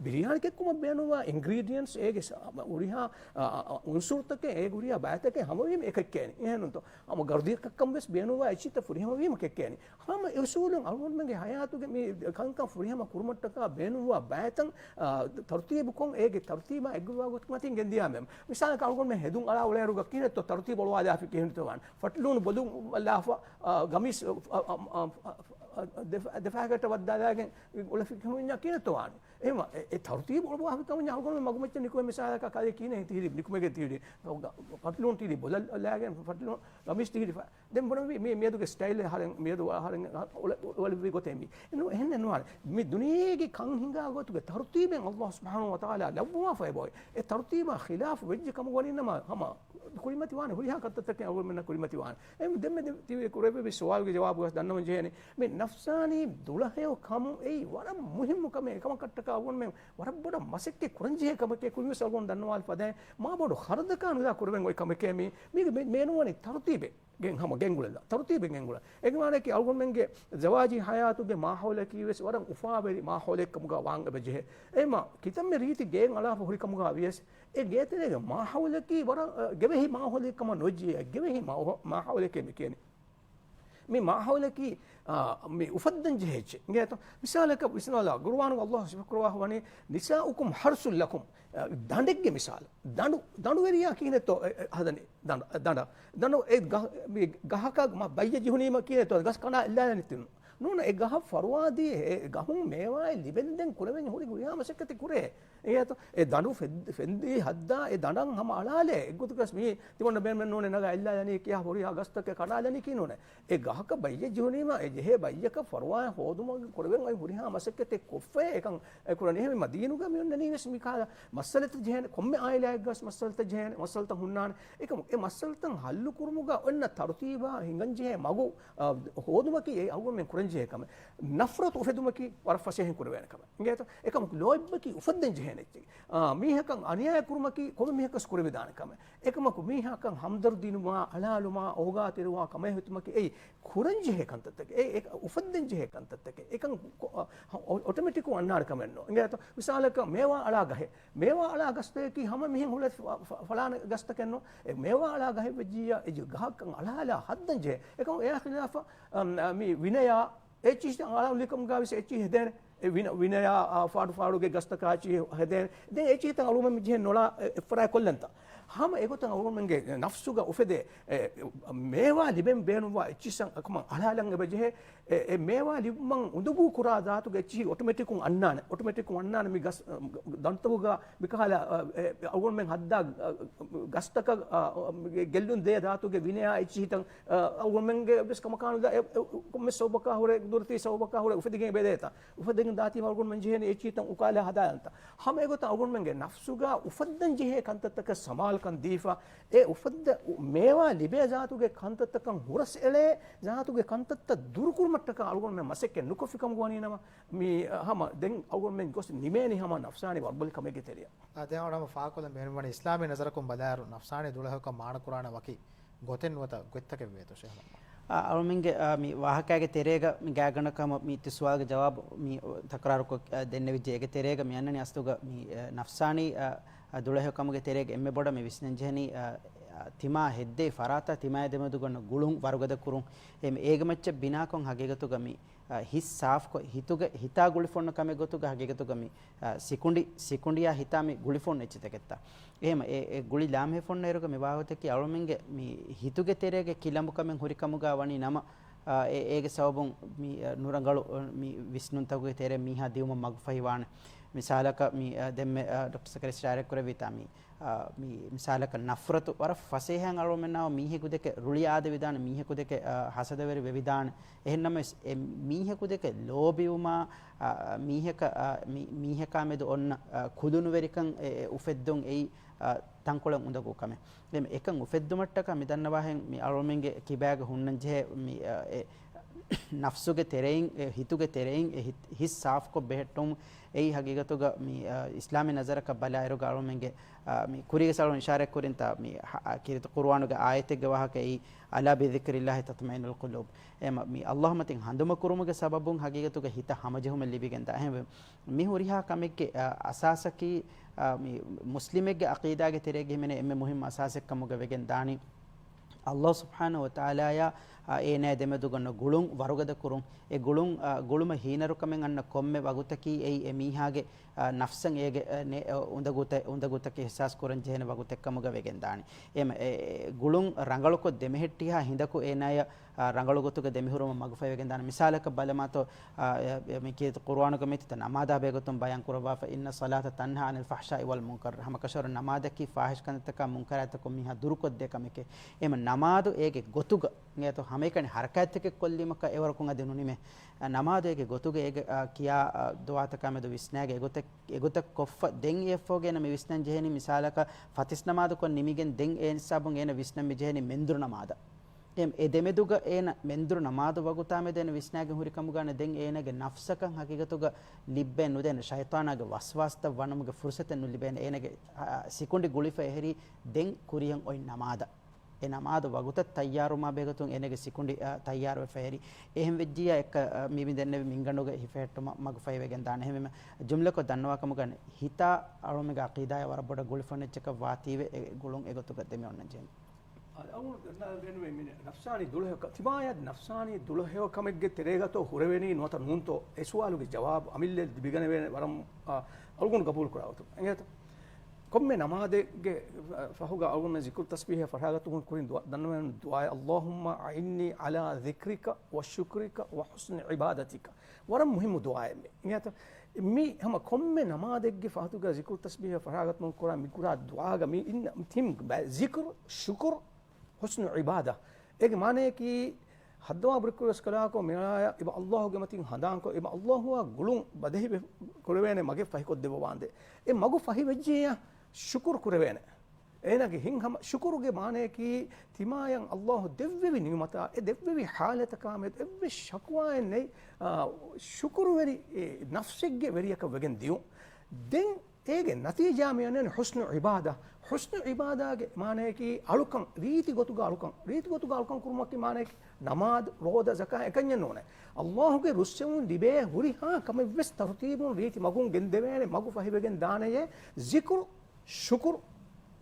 ބިރިޔާނި ކެއްކުމަށް ބޭނުންވާ އިންގްރީޑިއެންޓްސް އޭގެ ސ-، ހުރިހާ، އަ، އަ، އުންސުރުތަކެއް އޭގެ ހުރިހާ ބައިތަކެއް ހަމަވީމަ އެކެއްކޭނެ. އެހެންނުތޯ؟ ހަމަ ގަރުދިޔަ ކައްކަން ވެސް ބޭނުންވާ އެއްޗިތައް ފުރިހަމަވީމަ ކެއްކޭނެ. ހަމަ އެ އުސޫލުން އަޅުގަނޑުމެންގެ ހަޔާތުގެ މި ކަންކަން ފުރިހަމަ ކުރުމަށްޓަކާ ބޭނުންވާ ބައިތައް، އާ، ތަރުތީބުކޮށް، އޭގެ ތަރުތީބާ އެއްގޮތްވާ ގޮތަކަށް މަތިން ގެންދިޔާމެ. މިސާލަކަށް އަޅުގަނޑުމެން ހެދުން އަޅާ އުޅޭއިރުގަ ކިހިނެއްތޯ ތަރުތީބު އޮޅުވާލާފި ކިހިނެއްތޯ ވާން. ފަޓްލޫނު ބޮލުން ލާފަ، އާ، ގަމީސް، އާ، އާ، އާ، ދެފަ-، ދެފާގައްޓަ ވައްދާލާގެން އުޅެފި ކިހިނެއްތޯ ވާން. އެހެންވީމަ، އެ، އެ ތަރުތީބު އޮޅުވާފި ކަމަށް އަޅުގަނޑުމެން މަގުމައްޗަށް ނިކުމެ މިސާލަކަށް ކަލޭ ކިހިނެއް ތިހިރީ، ނިކުމެގެން ތިހިރީ. ފަޓްލޫނު ތިހިރީ ބޮލަށް ލާގެން ފަޓްލޫނު ގަމީސް ތިހިރީ. ދެން ބުނަންވީ މި މިއަދުގެ ސްޓައިލް އަހަރެން މިއަދު އަހަރެން އޮޅެ-، އޮޅެވި ގޮތެއް މީ. އެން-، އެހެން ނުވާނެ. މި ދުނިޔޭގެ ކަން ހިނގާ ގޮތުގެ ތަރުތީބެއް ﷲ ސުބްޙާނަހޫ ވަތަޢާލާ ލައްވަވާފައި ބޮއެ. އެ ތަރުތީބާ ޚިލާފު ވެއްޖެ ކަމުގަ ވަނީ ނަމަ ހަމަ ކުރިމަތިވާނެ ހުރިހާ ކަންތައްތަކެއް އަޅުގަނޑުމެންނަށް ކުރިމަތިވާނެ. އެ ދެންމެ ދެ-، ތި ކުރެއްވި ސުވާލުގެ ޖަވާބުގަ ދަންނަވަން ޖެހޭނެ. މި ނަފްސާނީ ދުޅަހެޔޮ ކަމު އެއީ ވަރަށް މުހިއްމު ކަމެއް. އެކަމަކަށްޓަކާ އަޅުގަނޑުމެން ވަރަށް ބޮޑަށް މަސައްކަތް ކުރަން ޖެހޭ ކަމެކޭ ކުރިންވެސް އަޅުގަނޑު ދަންނަވާލި ފަދައިން މާ ބޮޑު ޚަރަދަކާ ނުލާ ކުރެވެން އޮތް ކަމެކޭ މީ. މީގެ މެ-، މޭނުވަނީ ތަރުތީބެއް. ގެން ހަމަ ގެންގުޅެލާ. ތަރުތީބެއް ގެންގުޅާ. އެގެ މާނައަކީ އަޅުގަނޑުމެންގެ ޒަވާޖީ ހަޔާތުގެ މާހައުލަކީ ވެސް ވަރަށް އުފާވެރި މާހައުލެއް ކަމުގަ ވާން އެބަ ޖެހޭ. އެމަ ކިތަންމެ ރީތި ގޭން އަޅާފަ ހުރި ކަމުގަ ވިޔަސް، އެ ގޭތެރޭގެ މާހައުލަކީ ވަރަށް، އަ، ގެވެހި މާހައުލެއް ކަމަށް ނުވެއްޖެ. ގެވެހި މާ-، މާހައުލެކޭ މި ކިޔަނީ. މި މާހައުލަކީ، އާ، މި އުފައްދަން ޖެހޭ އެއްޗެއް. އިނގޭތޯ؟ މިސާލަކަށް ވިސްނާލާ، ޤުރުއާނުގަ ﷲ ސިފަކުރައްވާފަ ވަނީ، "نساؤكم حرث لكم." އަ، ދަނޑެއްގެ މިސާލު. ދަނޑު، ދަނޑުވެރިޔާ ކިހިނެއްތޯ، އެ، އެ، ހަދަނީ؟ ދަނޑ، ދަނޑ. ދަނޑު އެ ގަ-، މި ގަހަކަށް މަ-، ބައްޔެއް ޖެހުނީމަ ކިހިނެއްތޯ؟ ގަސް ކަނޑާ އެއްލާލަނީ ތިނު. ނޫން، އެ ގަހަށް ފަރުވާދީ، އެ ގަހުން މޭވާއެއް ލިބެންދެން ކުރެވެން ހުރި ހުރިހާ މަސައްކަތެއް ކުރޭ. އެ އަތު އެ ދަނޑު ފެން-، ފެންދީ ހައްދާ އެ ދަނޑަށް ހަމަ އަޅާލޭ. އެއްގޮތަކަސް މީ ތިމަންނަ ބޭނުމެއް ނޫނޭ ނަގާ އެއްލާލަނީ ކިޔާ ހުރިހާ ގަސްތަކެއް ކަނޑާލަނީކީ ނޫނޭ. އެ ގަހަކަށް ބައްޔެއް ޖެހުނީމަ އެ ޖެހޭ ބައްޔަކަށް ފަރުވާ ހޯދުމަށް ކުރެވެން އޮތް ހުރިހާ މަސައްކަތެއް ކޮށްފައޭ އެކަން އެ ކުރަނީ. އެހެންވީމަ ދީނުގަ މި އޮންނަނީ ވެސް މި ކަހަލަ މައްސަލަތައް ޖެހޭނެ، ކޮންމެ އާއިލާއެއްގަސް މައްސަލަތައް ޖެހޭނެ، މައްސަލަތައް ހުންނާނެ. އެކަމު އެ މައްސަލަތައް ހައްލު ކުރުމުގަ އޮންނަ ތަރުތީބާ ހިނގަން ޖެހޭ މަގު، އާ، ހޯދުމަކީ އެ އަޅުގަނޑުމެން ކުރަން ޖެހޭ ކަމެއް. ނަފްރަތު އުފެދުމަކީ ވަރަށް ފަސޭހައިން ކުރެވޭނެ ކަމެއް. އިނގޭތޯ؟ އެކަމަކު ލޯތްބަކީ އުފައްދަން ޖެހޭނެ އެއްޗެއް. އާ، މީހަކަށް އަނިޔާ ކުރުމަކީ ކޮންމެ މީހަކަށް ކުރެވިދާނެ ކަމެއް. އެކަމަކު މީހަކަށް ހަމްދަރުދީނުވާ، އަޅާލުމާ، އޯގާތެރިވާ ކަމެއް ހިތުމަކީ އެއީ ކުރަން ޖެހޭ ކަންތައްތަކެއް. އެ، އެ އުފައްދަން ޖެހޭ ކަންތައްތަކެއް. އެކަން ކޮ-، އަ، އޮ-، އޮޓޮމެޓިކުން އަންނާނެ ކަމެއް ނޫން. އިނގޭތޯ؟ މިސާލަކަށް މޭވާ އަޅާ ގަހެއް. މޭވާ އަޅާ ގަސްތަކަކީ ހަމަ މިހެން ހުޅޭ ފަ-، ފަ-، ފަލާނަ ގަސްތަކެއް ނޫން. އެ މޭވާ އަޅާ ގަހެއް ވެއްޖިއްޔާ އެ ގަހަކަށް އަޅާލާ ހައްދަން ޖެހޭ. އެކަމަކު އެއާ ޚިލާފަށް، އަ، މި ވިނަޔާ އެއްޗިހިތައް އަޅާލުލިކަމުގަ ވެސް އެއްޗިހި ހެދޭނެ. އެ ވިނަ-، ވިނަޔާ، އާ، ފާޑު ފާޑުގެ ގަސްތަކާ އެއްޗިހި ހެދޭނެ. ދެން އެއްޗިހިތައް އަޅުގަނޑުމެން މި ޖެހެން ނޮޅާ އެ-، އެއްފަރާތް ކޮށްލަންތަ؟ ހަމަ އެގޮތަށް އަޅުގަނޑުމެންގެ ނަފްސުގަ އުފެދޭ، އެ، މޭވާ ލިބެން ބޭނުންވާ އެއްޗިހިތައް ކަމަށް އަޅާލަން އެބަޖެހޭ. އެ، އެ މޭވާ ލިބުމަށް އުނދަގޫ ކުރާ ދާތުގެ އެއްޗިހި އޮޓޮމެޓިކުން އަންނާނެ. އޮޓޮމެޓިކުން އަންނާނެ މި ގަސް، އަ، ދަނޑުތަކުގަ މިކަހަލަ، އަ، އެ، އަޅުގަނޑުމެން ހައްދާ، އަ، ގަސްތަކަށް، އަ، ގެއްލުން ދޭ ދާތުގެ ވިނަޔާ އެއްޗިހިތައް، އަ، އަޅުގަނޑުމެންގެ ވެސް ކަމަކާނުދާ އެ، އެ، ކޮންމެ ސަބަބަކާ ހުރެ، ގުދުރަތީ ސަބަބަކާ ހުރެ އުފެދިގެން އެބަދޭތަ؟ އުފެދިގެން ދާތީ އަޅުގަނޑުމެން ޖެހޭނެ އެއްޗިހިތައް އުކާލާ ހަދާލަންތަ؟ ހަމަ އެގޮތަށް އަޅުގަނޑުމެންގެ ނަފްސުގަ އުފައްދަން ޖެހޭ ކަންތައްތަކަށް ސަމާލުކަން ދީފަ، އެ އުފައްދަ މޭވާ ލިބޭ ޒާތުގެ ކަންތައްތަކަށް ހުރަސް އެޅޭ ޒާތުގެ ކަންތައްތައް ދުރުކުރުމަށްޓަކާ އަޅުގަނޑުމެން މަސައްކަތް ނުކޮށްފި ކަމުގަ ވަނީ ނަމަ، މި ހަމަ ދެން އަޅުގަނޑުމެން ގޮސް ނިމޭނީ ހަމަ ނަފްސާނީ ވަރުބަލި ކަމެއްގެ ތެރެއަށް. އާ، ދެން އަޅުގަނޑު ހަމަ ފާހަގަކޮށްލަން ބޭނުންވަނީ އިސްލާމީ ނަޒަރަކުން ބަލާއިރު ނަފްސާނީ ދުޅަހެޔޮކަން މާނަކުރާނެ ވަކި ގޮތެއް ނުވަތަ ގޮތްތަކެއް ވޭތޯ ޝޭޚް މުޙައްމަދު؟ އާ، އަޅުމެންގެ، އާ، މި ވާހަކައިގެ ތެރޭގަ މި ގާތްގަނޑަކަށް ހަމަ މި ތި ސުވާލުގެ ޖަވާބު މި ތަކުރާރުކޮށް، އާ، ދެންނެވިއްޖެ. އޭގެ ތެރޭގަ މި އަންނަނީ އަސްލުގަ މި، އާ، ނަފްސާނީ، އާ، އާ، ދުޅަހެޔޮކަމުގެ ތެރޭގަ އެންމެ ބޮޑަށް މި ވިސްނަންޖެހެނީ، އާ، އާ، ތިމާ ހެއްދޭ ފަރާތާ ތިމާއާ ދެމެދުގަ އޮންނަ ގުޅުން ވަރުގަދަ ކުރުން. އެ، އޭގެ މައްޗަށް ބިނާކޮށް ހަގީގަތުގަ މި އަ، ހިތް ސާފްކޮށް، ހިތުގެ، ހިތާ ގުޅިފަ އޮންނަ ކަމެއް ގޮތުގަ ހަގީގަތުގަ މި، އަ، ސިކުނޑި، ސިކުނޑިއާ ހިތާ މި ގުޅިފަ އޮންނަ އެއްޗިތަކެއްތަ؟ އެހެމަ އެ، އެ ގުޅި ލާމެހިފަ އޮންނައިރުގަ މި ވާގޮތަކީ އަޅުމެންގެ މި ހިތުގެ ތެރޭގެ ކިލަނބުކަމެއް ހުރިކަމުގަ ވަނީ ނަމަ، އަ، އެ، އޭގެ ސަބަބުން މި، އަ، ނުރަނގަޅު، އަ، މި ވިސްނުންތަކުގެ ތެރެއަށް މީހާ ދިއުމަށް މަގުފަހިވާނެ. މިސާލަކަށް މި، އަ، ދެންމެ، އަ، ޑޮކްޓަ ސަކަރިސް ޑައިރެކްޓް ކުރެއްވިތާ މި އާ، މި މިސާލަކަށް ނަފްރަތު ވަރަށް ފަސޭހައިން އަޅުގަނޑުމެންނާ މީހެކުދެކެ ރުޅި އާދެވިދާނެ، މީހެކުދެކެ، އާ، ހަސަދަވެރި ވެވިދާނެ. އެހެންނަމަވެސް އެ މީހެކުދެކެ ލޯބިވުމާ، އާ، މީހަކަށް، އާ، މި، މީހަކާ މެދު އޮންނަ، އާ، ކުލުނުވެރިކަން އެ، އެ އުފެއްދުން އެއީ، އާ، ތަންކޮޅެއް އުނދަގޫ ކަމެއް. އެ، އެކަން އުފެއްދުމަށްޓަކާ މި ދަންނަވާހެން މި އަޅުމެންގެ ކިބާގަ ހުންނަންޖެހޭ މި، އާ، އެ، ނަފްސުގެ ތެރެއިން، އެ، ހިތުގެ ތެރެއިން އެ ހިތް، ހިތް ސާފްކޮށް ބެހެއްޓުން އެއީ ހަގީގަތުގަ މި، އާ، އިސްލާމީ ނަޒަރަކަށް ބަލާއިރުގަ އަޅުމެންގެ އާ، މި ކުރީގެ ސަޅުން އިޝާރަތް ކުރިންތާ މި ހަ-، އާ، ކީރިތި ޤުރުއާނުގެ އާޔަތެއްގެ ވާހަކަ އެއީ، "ألا بذكر الله تطمئن القلوب." އެ މަ-، މި ﷲ މަތިން ހަނދުމަ ކުރުމުގެ ސަބަބުން ހަގީގަތުގަ ހިތަށް ހަމަޖެހުމެއް ލިބިގެންދާ. އެހެންވެ، މި ހުރިހާ ކަމެއްގެ، އާ، އަސާސަކީ، އާ، މި މުސްލިމެއްގެ ޢަޤީދާގެ ތެރޭގަ ހިމެނޭ އެންމެ މުހިންމު އަސާސެއް ކަމުގަ ވެގެން ދާނީ. ﷲ ސުބްޙާނަހޫ ވަތަޢާލާއާ، އާ، އޭނާ ދެމެދުގަ އޮންނަ ގުޅުން ވަރުގަދަ ކުރުން. އެ ގުޅުން، އާ، ގުޅުމަށް ހީނަރުކަމެއް އަންނަ ކޮންމެ ވަގުތަކީ އެއީ އެ މީހާގެ އާ، ނަފްސަށް އޭގެ، އާ، ނެ-، އާ، އުނދަގޫތައް، އުނދަގޫތަކެއް އިޙްސާސް ކުރަން ޖެހޭނެ ވަގުތެއް ކަމުގަ ވެގެން ދާނެ. އެ މަ-، އެ، އެ ގުޅުން ރަނގަޅުކޮށް ދެމެހެއްޓިހާ ހިނދަކު އޭނާޔަށް، އާ، ރަނގަޅު ގޮތުގަ ދެމިހުރުމަށް މަގުފަހިވެގެން ދާނެ. މިސާލަކަށް ބަލަމާތޯ، އާ، އެ، އެ، މި ކީރިތި ޤުރުއާނުގަ މިތިތަ ނަމާދާ ބެހޭގޮތުން ބަޔާން ކުރައްވާފަ، "إن الصلاة تنهى عن الفحشاء والمنكر." ހަމަކަށަވަރުން ނަމާދަކީ ފާޙިޝް ކަންތައްތަކާ މުންކަރާތްތަކުން މީހާ ދުރުކޮށްދޭ ކަމެކޭ. އެމަ ނަމާދު އޭގެ ގޮތުގަ އިނގޭތޯ ހަމައެކަނި ހަރަކާތްތަކެއް ކޮށްލީމަކަށް އެވަރަކުން އަދި ނުނިމޭ. އަ، ނަމާދު އޭގެ ގޮތުގަ އޭގެ، އަ، ކިޔާ، އަ، ދުޢާތަކާ މެދު ވިސްނާގެ އެގޮތަށް، އެގޮތަށް ކޮށްފަ ދެން އެއަށްފަހުގަ އޭނަ މި ވިސްނަން ޖެހެނީ މިސާލަކަށް ފަތިސް ނަމާދު ކޮށް ނިމިގެން ދެން އޭ ހިސާބުން އޭނަ ވިސްނަން މި ޖެހެނީ މެންދުރު ނަމާދަށް. އެ، އެ ދެމެދުގަ އޭނަ މެންދުރު ނަމާދު ވަގުތާ މެދު އޭނަ ވިސްނާގެން ހުރި ކަމުގަ ދެން އޭނަގެ ނަފްސަކަށް ހަގީގަތުގަ ލިއްބޭ ނުދޭނެ ޝައިޠާނާގެ ވަސްވާސްތައް ވަނުމުގެ ފުރުސަތެއް ނުލިބޭނެ. އޭނަގެ، އަ، ސިކުނޑި ގުޅިފަ އެހެރީ ދެން ކުރިޔަށް އޮތް ނަމާދަށް. އެ ނަމާދު ވަގުތަށް ތައްޔާރުވުމާ ބެހޭގޮތުން އޭނަގެ ސިކުނޑި، އަ، ތައްޔާރުވެފަ އެހެރީ. އެހެން ވެއްޖިއްޔާ އެއްކަ، އަ، މި މި ދެންނެވި މިންގަނޑުގެ ހިފެހެއްޓުމަށް މަގުފަހިވެގެން ދާނެ. އެހެންވީމަ ޖުމްލަކޮށް ދަންނަވާ ކަމުގަ ހިތާ އަޅުމެންގެ ޢަޤީދާޔަށް ވަރަށް ބޮޑަށް ގުޅިފަ އޮންނަ އެއްޗަކަށް ވާތީވެ އެ ގުޅުން އެގޮތުގަ ދެމި އޮންނަން ޖެހެނީ. އަ، އަޅުގަނޑު ދަންނަވާ ބޭނުމޭ މި ނަފްސާނީ ދުޅަހެޔޮ ކަ-، ތިމާޔަށް ނަފްސާނީ ދުޅަހެޔޮ ކަމެއްގެ ތެރޭގަތޯ ހުރެވެނީ ނުވަތަ ނޫންތޯ؟ އެ ސުވާލުގެ ޖަވާބު އަމިއްލަ ލިބިގަނެވޭނެ ވަރަށް، އަ، އަޅުގަނޑު ގަބޫލު ކުރާ ގޮތުން. އިނގޭތަ؟ ކޮންމެ ނަމާދެއްގެ ފަހުގަ އަޅުގަނޑުމެން ޒިކުރު ތަސްބީހެއް ފަށާގަތުމުގެ ކުރިން ދުޢާ، ދަންނަވަން ދުޢާއެއް، "اللهم أعني على ذكرك وشكرك وحسن عبادتك." ވަރަށް މުހިއްމު ދުޢާއެއް މި. އިނގޭތަ؟ މި ހަމަ ކޮންމެ ނަމާދެއްގެ ފަހުގަ ޒިކުރު ތަސްބީހެއް ފަށާގަތުމުގެ ކުރާ މި ކުރާ ދުޢާގަ މި އިން ތިން ބަ-، ޒިކުރު، ޝުކުރު، ޙުސްނު ޢިބާދާ. އޭގެ މާނަޔަކީ، ހައްދަވާ ބުރިކުރިވެސް ކަލާކޮ މިއާޔަށް އިބަ ﷲ ގެ މަތިން ހަނދާންކޮށް، އިބަ ﷲ އާ ގުޅުން ބަދަހި ވެ-، ކުރެވޭނެ މަގެއް ފަހިކޮށްދެއްވަވާނދޭ. އެ މަގު ފަހިވެއްޖިއްޔާ ޝުކުރު ކުރެވޭނެ. އޭނާގެ ހިތްހަމަ ޝުކުރުގެ މާނަޔަކީ، ތިމާޔަށް ﷲ ދެއްވެވި ނިޢުމަތާ، އެ ދެއްވެވި ޙާލަތަކާމެދު އެއްވެސް ޝަކުވާއެއް ނެތް، އާ، ޝުކުރުވެރި، އެ، ނަފްސެއްގެ ވެރިޔަކަށް ވެގެން ދިޔުން. ދެން އޭގެ ނަތީޖާ މިއަންނަނީ ޙުސްނު ޢިބާދާ. ޙުސްނު ޢިބާދާގެ މާނަޔަކީ އަޅުކަން، ރީތި ގޮތުގަ އަޅުކަން. ރީތި ގޮތުގަ އަޅުކަން ކުރުމަކީ މާނަޔަކީ ނަމާދު، ރޯދަ، ޒަކާ އެކަންޏެއް ނޫނޭ. ﷲ ގެ ރުއްސެވުން ލިބޭ ހުރިހާ ކަމެއްވެސް ތަރުތީބުން ރީތި މަގުން ގެންދެވޭނެ މަގު ފަހިވެގެން ދާނެޔޭ. ޒިކުރު، ޝުކުރު،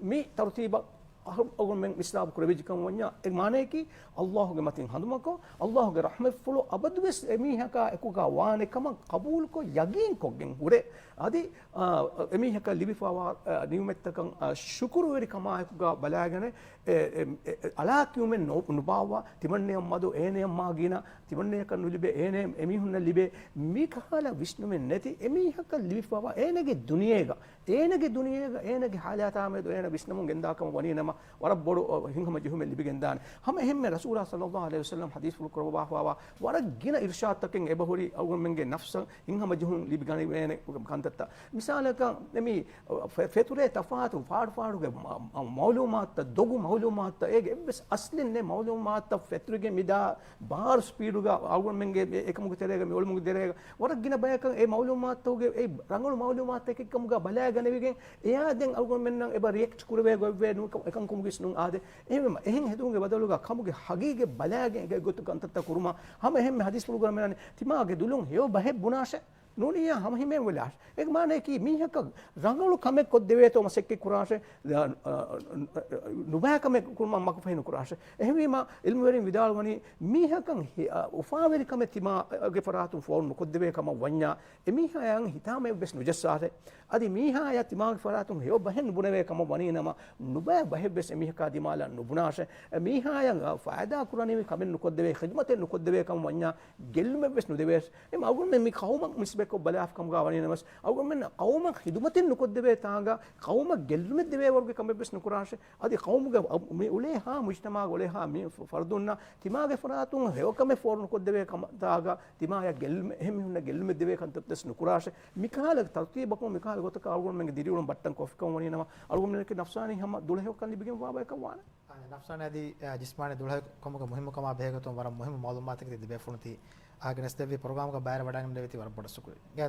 މި ތަރުތީބަށް އަހަރު އަޅުގަނޑުމެން މިސްރާބު ކުރެވިއްޖެކަމަށް ވަންޏާ، އެ މާނަޔަކީ ﷲ ގެ މަތިން ހަނދުމަކޮށް، ﷲ ގެ ރަޙްމަތްފުޅު އަބަދުވެސް އެމީހަކާ އެކުގަ ވާނެ ކަމަށް ޤަބޫލުކޮށް، ޔަގީންކޮށްގެން ހުރެ. އަދި، އާ، އެމީހަކަށް ލިބިފައިވާ، އާ، ނިޢުމަތްތަކަށް، އާ، ޝުކުރުވެރިކަމާއެކުގަ ބަލާގަނެ، އެ، އެ، އެ، އެ، އަޅާ ކިޔުމެއް ނު-، ނުބާއްވާ، ތިމަންނަޔަށް މަދު އޭނަޔަށް މާ ގިނަ، ތިމަންނަޔަކަށް ނުލިބޭ، އޭނަ އެމީހުންނަށް ލިބޭ، މިކަހަލަ ވިސްނުމެއް ނެތި އެމީހަކަށް ލިބިފައިވާ، އޭނަގެ ދުނިޔޭގަ، އޭނަގެ ދުނިޔޭގަ، އޭނަގެ ޙާލާތާމެދު އޭނަ ވިސްނަމުން ގެންދާ ކަމަށް ވަނީ ނަމަ، ވަރަށް ބޮޑު، އަ، ހިތްހަމަޖެހުމެއް ލިބިގެންދާނެ. ހަމަ އެހެންމެ ރަސޫލާ ޞައްލައްލާހު ޢަލައިހި ވަސައްލަމް ޙަދީޘްފުޅު ކުރައްވާފައިވާ ވަރަށް ގިނަ އިރުޝާދުތަކެއް އެބަހުރި އަޅުގަނޑުމެންގެ ނަފްސަށް ހިތްހަމަޖެހުން ލިބިގަނެވޭނެ ކަންތައްތައް. މިސާލަކަށް، އެމީ، އަ، ފެ-، ފެތުރޭ ތަފާތު ފާޑު ފާޑުގެ މަ-، މަ-، މައުލޫމާތުތައް، ދޮގު މައުލޫމާތުތައް، އޭގެ އެއްވެސް އަސްލެއް ނެތް މައުލޫމާތުތައް ފެތުރިގެން މިދާ ބާރު ސްޕީޑުގަ އަޅުގަނޑުމެންގެ އެ-، އެކަމުގެ ތެރޭގަ މި އޮޅުމުގެ ތެރޭގަ ވަރަށް ގިނަ ބަޔަކަށް އެ މައުލޫމާތުގެ އެ ރަނގަޅު މައުލޫމާތުތަކެއް ކަމުގަ ބަލާގަނެވިގެން އެޔާ ދެން އަޅުގަނޑުމެންނަށް އެބަ ރިއެކްޓް ކުރެވޭ ގޮތްވޭ ނޫން ކަ-، އެކަން ކުމުގެސް ނޫން އާދެ. އެހެންވީމަ އެހެން ހެދުމުގެ ބަދަލުގަ ކަމުގެ ހަގީގަތް ބަލާގެން އެގޮތު ކަންތައްތައް ކުރުމަށް ހަމަ އެހެންމެ ޙަދީޘްފުޅުގަ މިއަންނަނީ ތިމާގެ ދުލުން ހެޔޮ ބަހެއް ބުނާށޭ. ނޫނިއްޔާ ހަމަ ހިމޭން ވެލާށޭ. އޭގެ މާނަޔަކީ މީހަކަށް ރަނގަޅު ކަމެއް ކޮށްދެވޭތޯ މަސައްކަތް ކުރާށޭ، އަ، އަ، ނުބައި ކަމެއް ކުރުމަށް މަގުފަހި ނުކުރާށޭ. އެހެންވީމަ ޢިލްމުވެރިން ވިދާޅުވަނީ މީހަކަށް ހި-، އަ، އުފާވެރި ކަމެއް ތިމާގެ ފަރާތުން ފޯރު ނުކޮށްދެވޭ ކަމަށް ވަންޏާ، އެމީހާއަށް ހިތާމައެއްވެސް ނުޖައްސާށޭ. އަދި މީހާޔަށް ތިމާގެ ފަރާތުން ހެޔޮ ބަހެއް ނުބުނެވޭ ކަމަށް ވަނީ ނަމަ، ނުބައި ބަހެއްވެސް އެމީހަކާ ދިމާލަށް ނުބުނާށޭ. އެ މީހާޔަށް ފައިދާ ކުރަނިވި ކަމެއް ނުކޮށްދެވޭ، ޚިދުމަތެއް ނުކޮށްދެވޭ ކަމަށް ވަންޏާ، ގެއްލުމެއްވެސް ނުދެވޭށޭ. އެމަ އަޅުގަނޑުމެން މި ޤައުމަށް ނިސްބަތްކޮށް ބަލާފަ ކަމުގަ ވަނީ ނަމަވެސް، އަޅުގަނޑުމެން ޤައުމަށް ޚިދުމަތެއް ނުކޮށްދެވޭ ތާނގަ، ޤައުމަށް ގެއްލުމެއް ދެވޭ ވަރުގެ ކަމެއްވެސް ނުކުރާށޭ. އަދި ޤައުމުގެ އަ، މި އުޅޭހާ މުޖްތަމަޢުގަ އުޅޭހާ މި ފަ-، ފަރުދުންނަށް ތިމާގެ ފަރާތުން ހެޔޮކަމެއް ފޯރު ނުކޮށްދެވޭ ކަމަށް ތާގަ، ތިމާޔަށް ގެއްލުމެއް، އެހެން މީހުންނަށް ގެއްލުމެއް ދެވޭ ކަންތައްވެސް ނުކުރާށޭ. މިކަހަލަ ތަރުތީބަކުން މިކަހަލަ ގޮތަކަށް އަޅުގަނޑުމެންގެ ދިރިއުޅުން ބައްޓަން ކޮށްފިކަމަށް ވަނީ ނަމަ، އަޅުގަނޑުމެންނަކީ ނަފްސާނީ ހަމަ ދުޅަހެޔޮކަން ލިބިގެންވާ ބަޔަކަށް ވާނެ. އާ، ނަފްސާނީ އަދި، އާ، ޖިސްމާނީ ދުޅަހެޔޮކަމުގެ މުހިއްމުކަމާ ބެހޭގޮތުން ވަރަށް މުހިއްމު މައުލޫމާތަކެއް ތި ލިބޭފުޅުން ތި އަހަރެން ދެއްވި ޕްރޮގްރާމްގަ ބައިވެރިވަޑައިގެންނެވި ތި ވަރަށް ބޮޑަށް ޝުކުރިއްޔާ.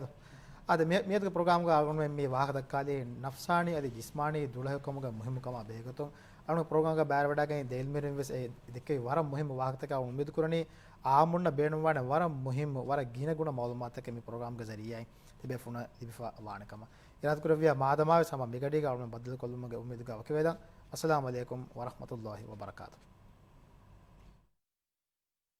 އާދެ، މި-، މިއަދުގެ ޕްރޮގްރާމްގަ އަޅުގަނޑުމެން މި ވާހަކަ ދައްކާލީ ނަފްސާނީ އަދި ޖިސްމާނީ ދުޅަހެޔޮކަމުގެ މުހިއްމުކަމާ ބެހޭގޮތުން. އަޅުގަނޑު ޕްރޮގްރާމްގަ ބައިވެރިވަޑައިގެން ދޭ ޢިލްމުވެރިން ވެސް އެ ދެއްކެވި ވަރަށް މުހިއްމު ވާހަކަތަކެއް. އަޅުގަނޑު އުއްމީދު ކުރަނީ އާއްމުންނަށް ބޭނުންވާނެ ވަރަށް މުހިއްމު، ވަރަށް ގިނަގުނަ މައުލޫމާތުތަކެއް މި ޕްރޮގްރާމްގެ ޒަރީޢާއިން ތިބޭފުޅުންނަށް ލިބިފަ ވާނެ ކަމަށް. އިރާދަކުރެއްވިޔާ މާދަމާވެސް ހަމަ މިގަޑީގަ އަޅުގަނޑު ބައްދަލުކޮށްލުމުގެ އުއްމީދުގަ ވަކިވެދާން. އައްސަލާމު ޢަލައިކުމް ވަރަޙްމަތުﷲި ވަބަރަކާތުހު.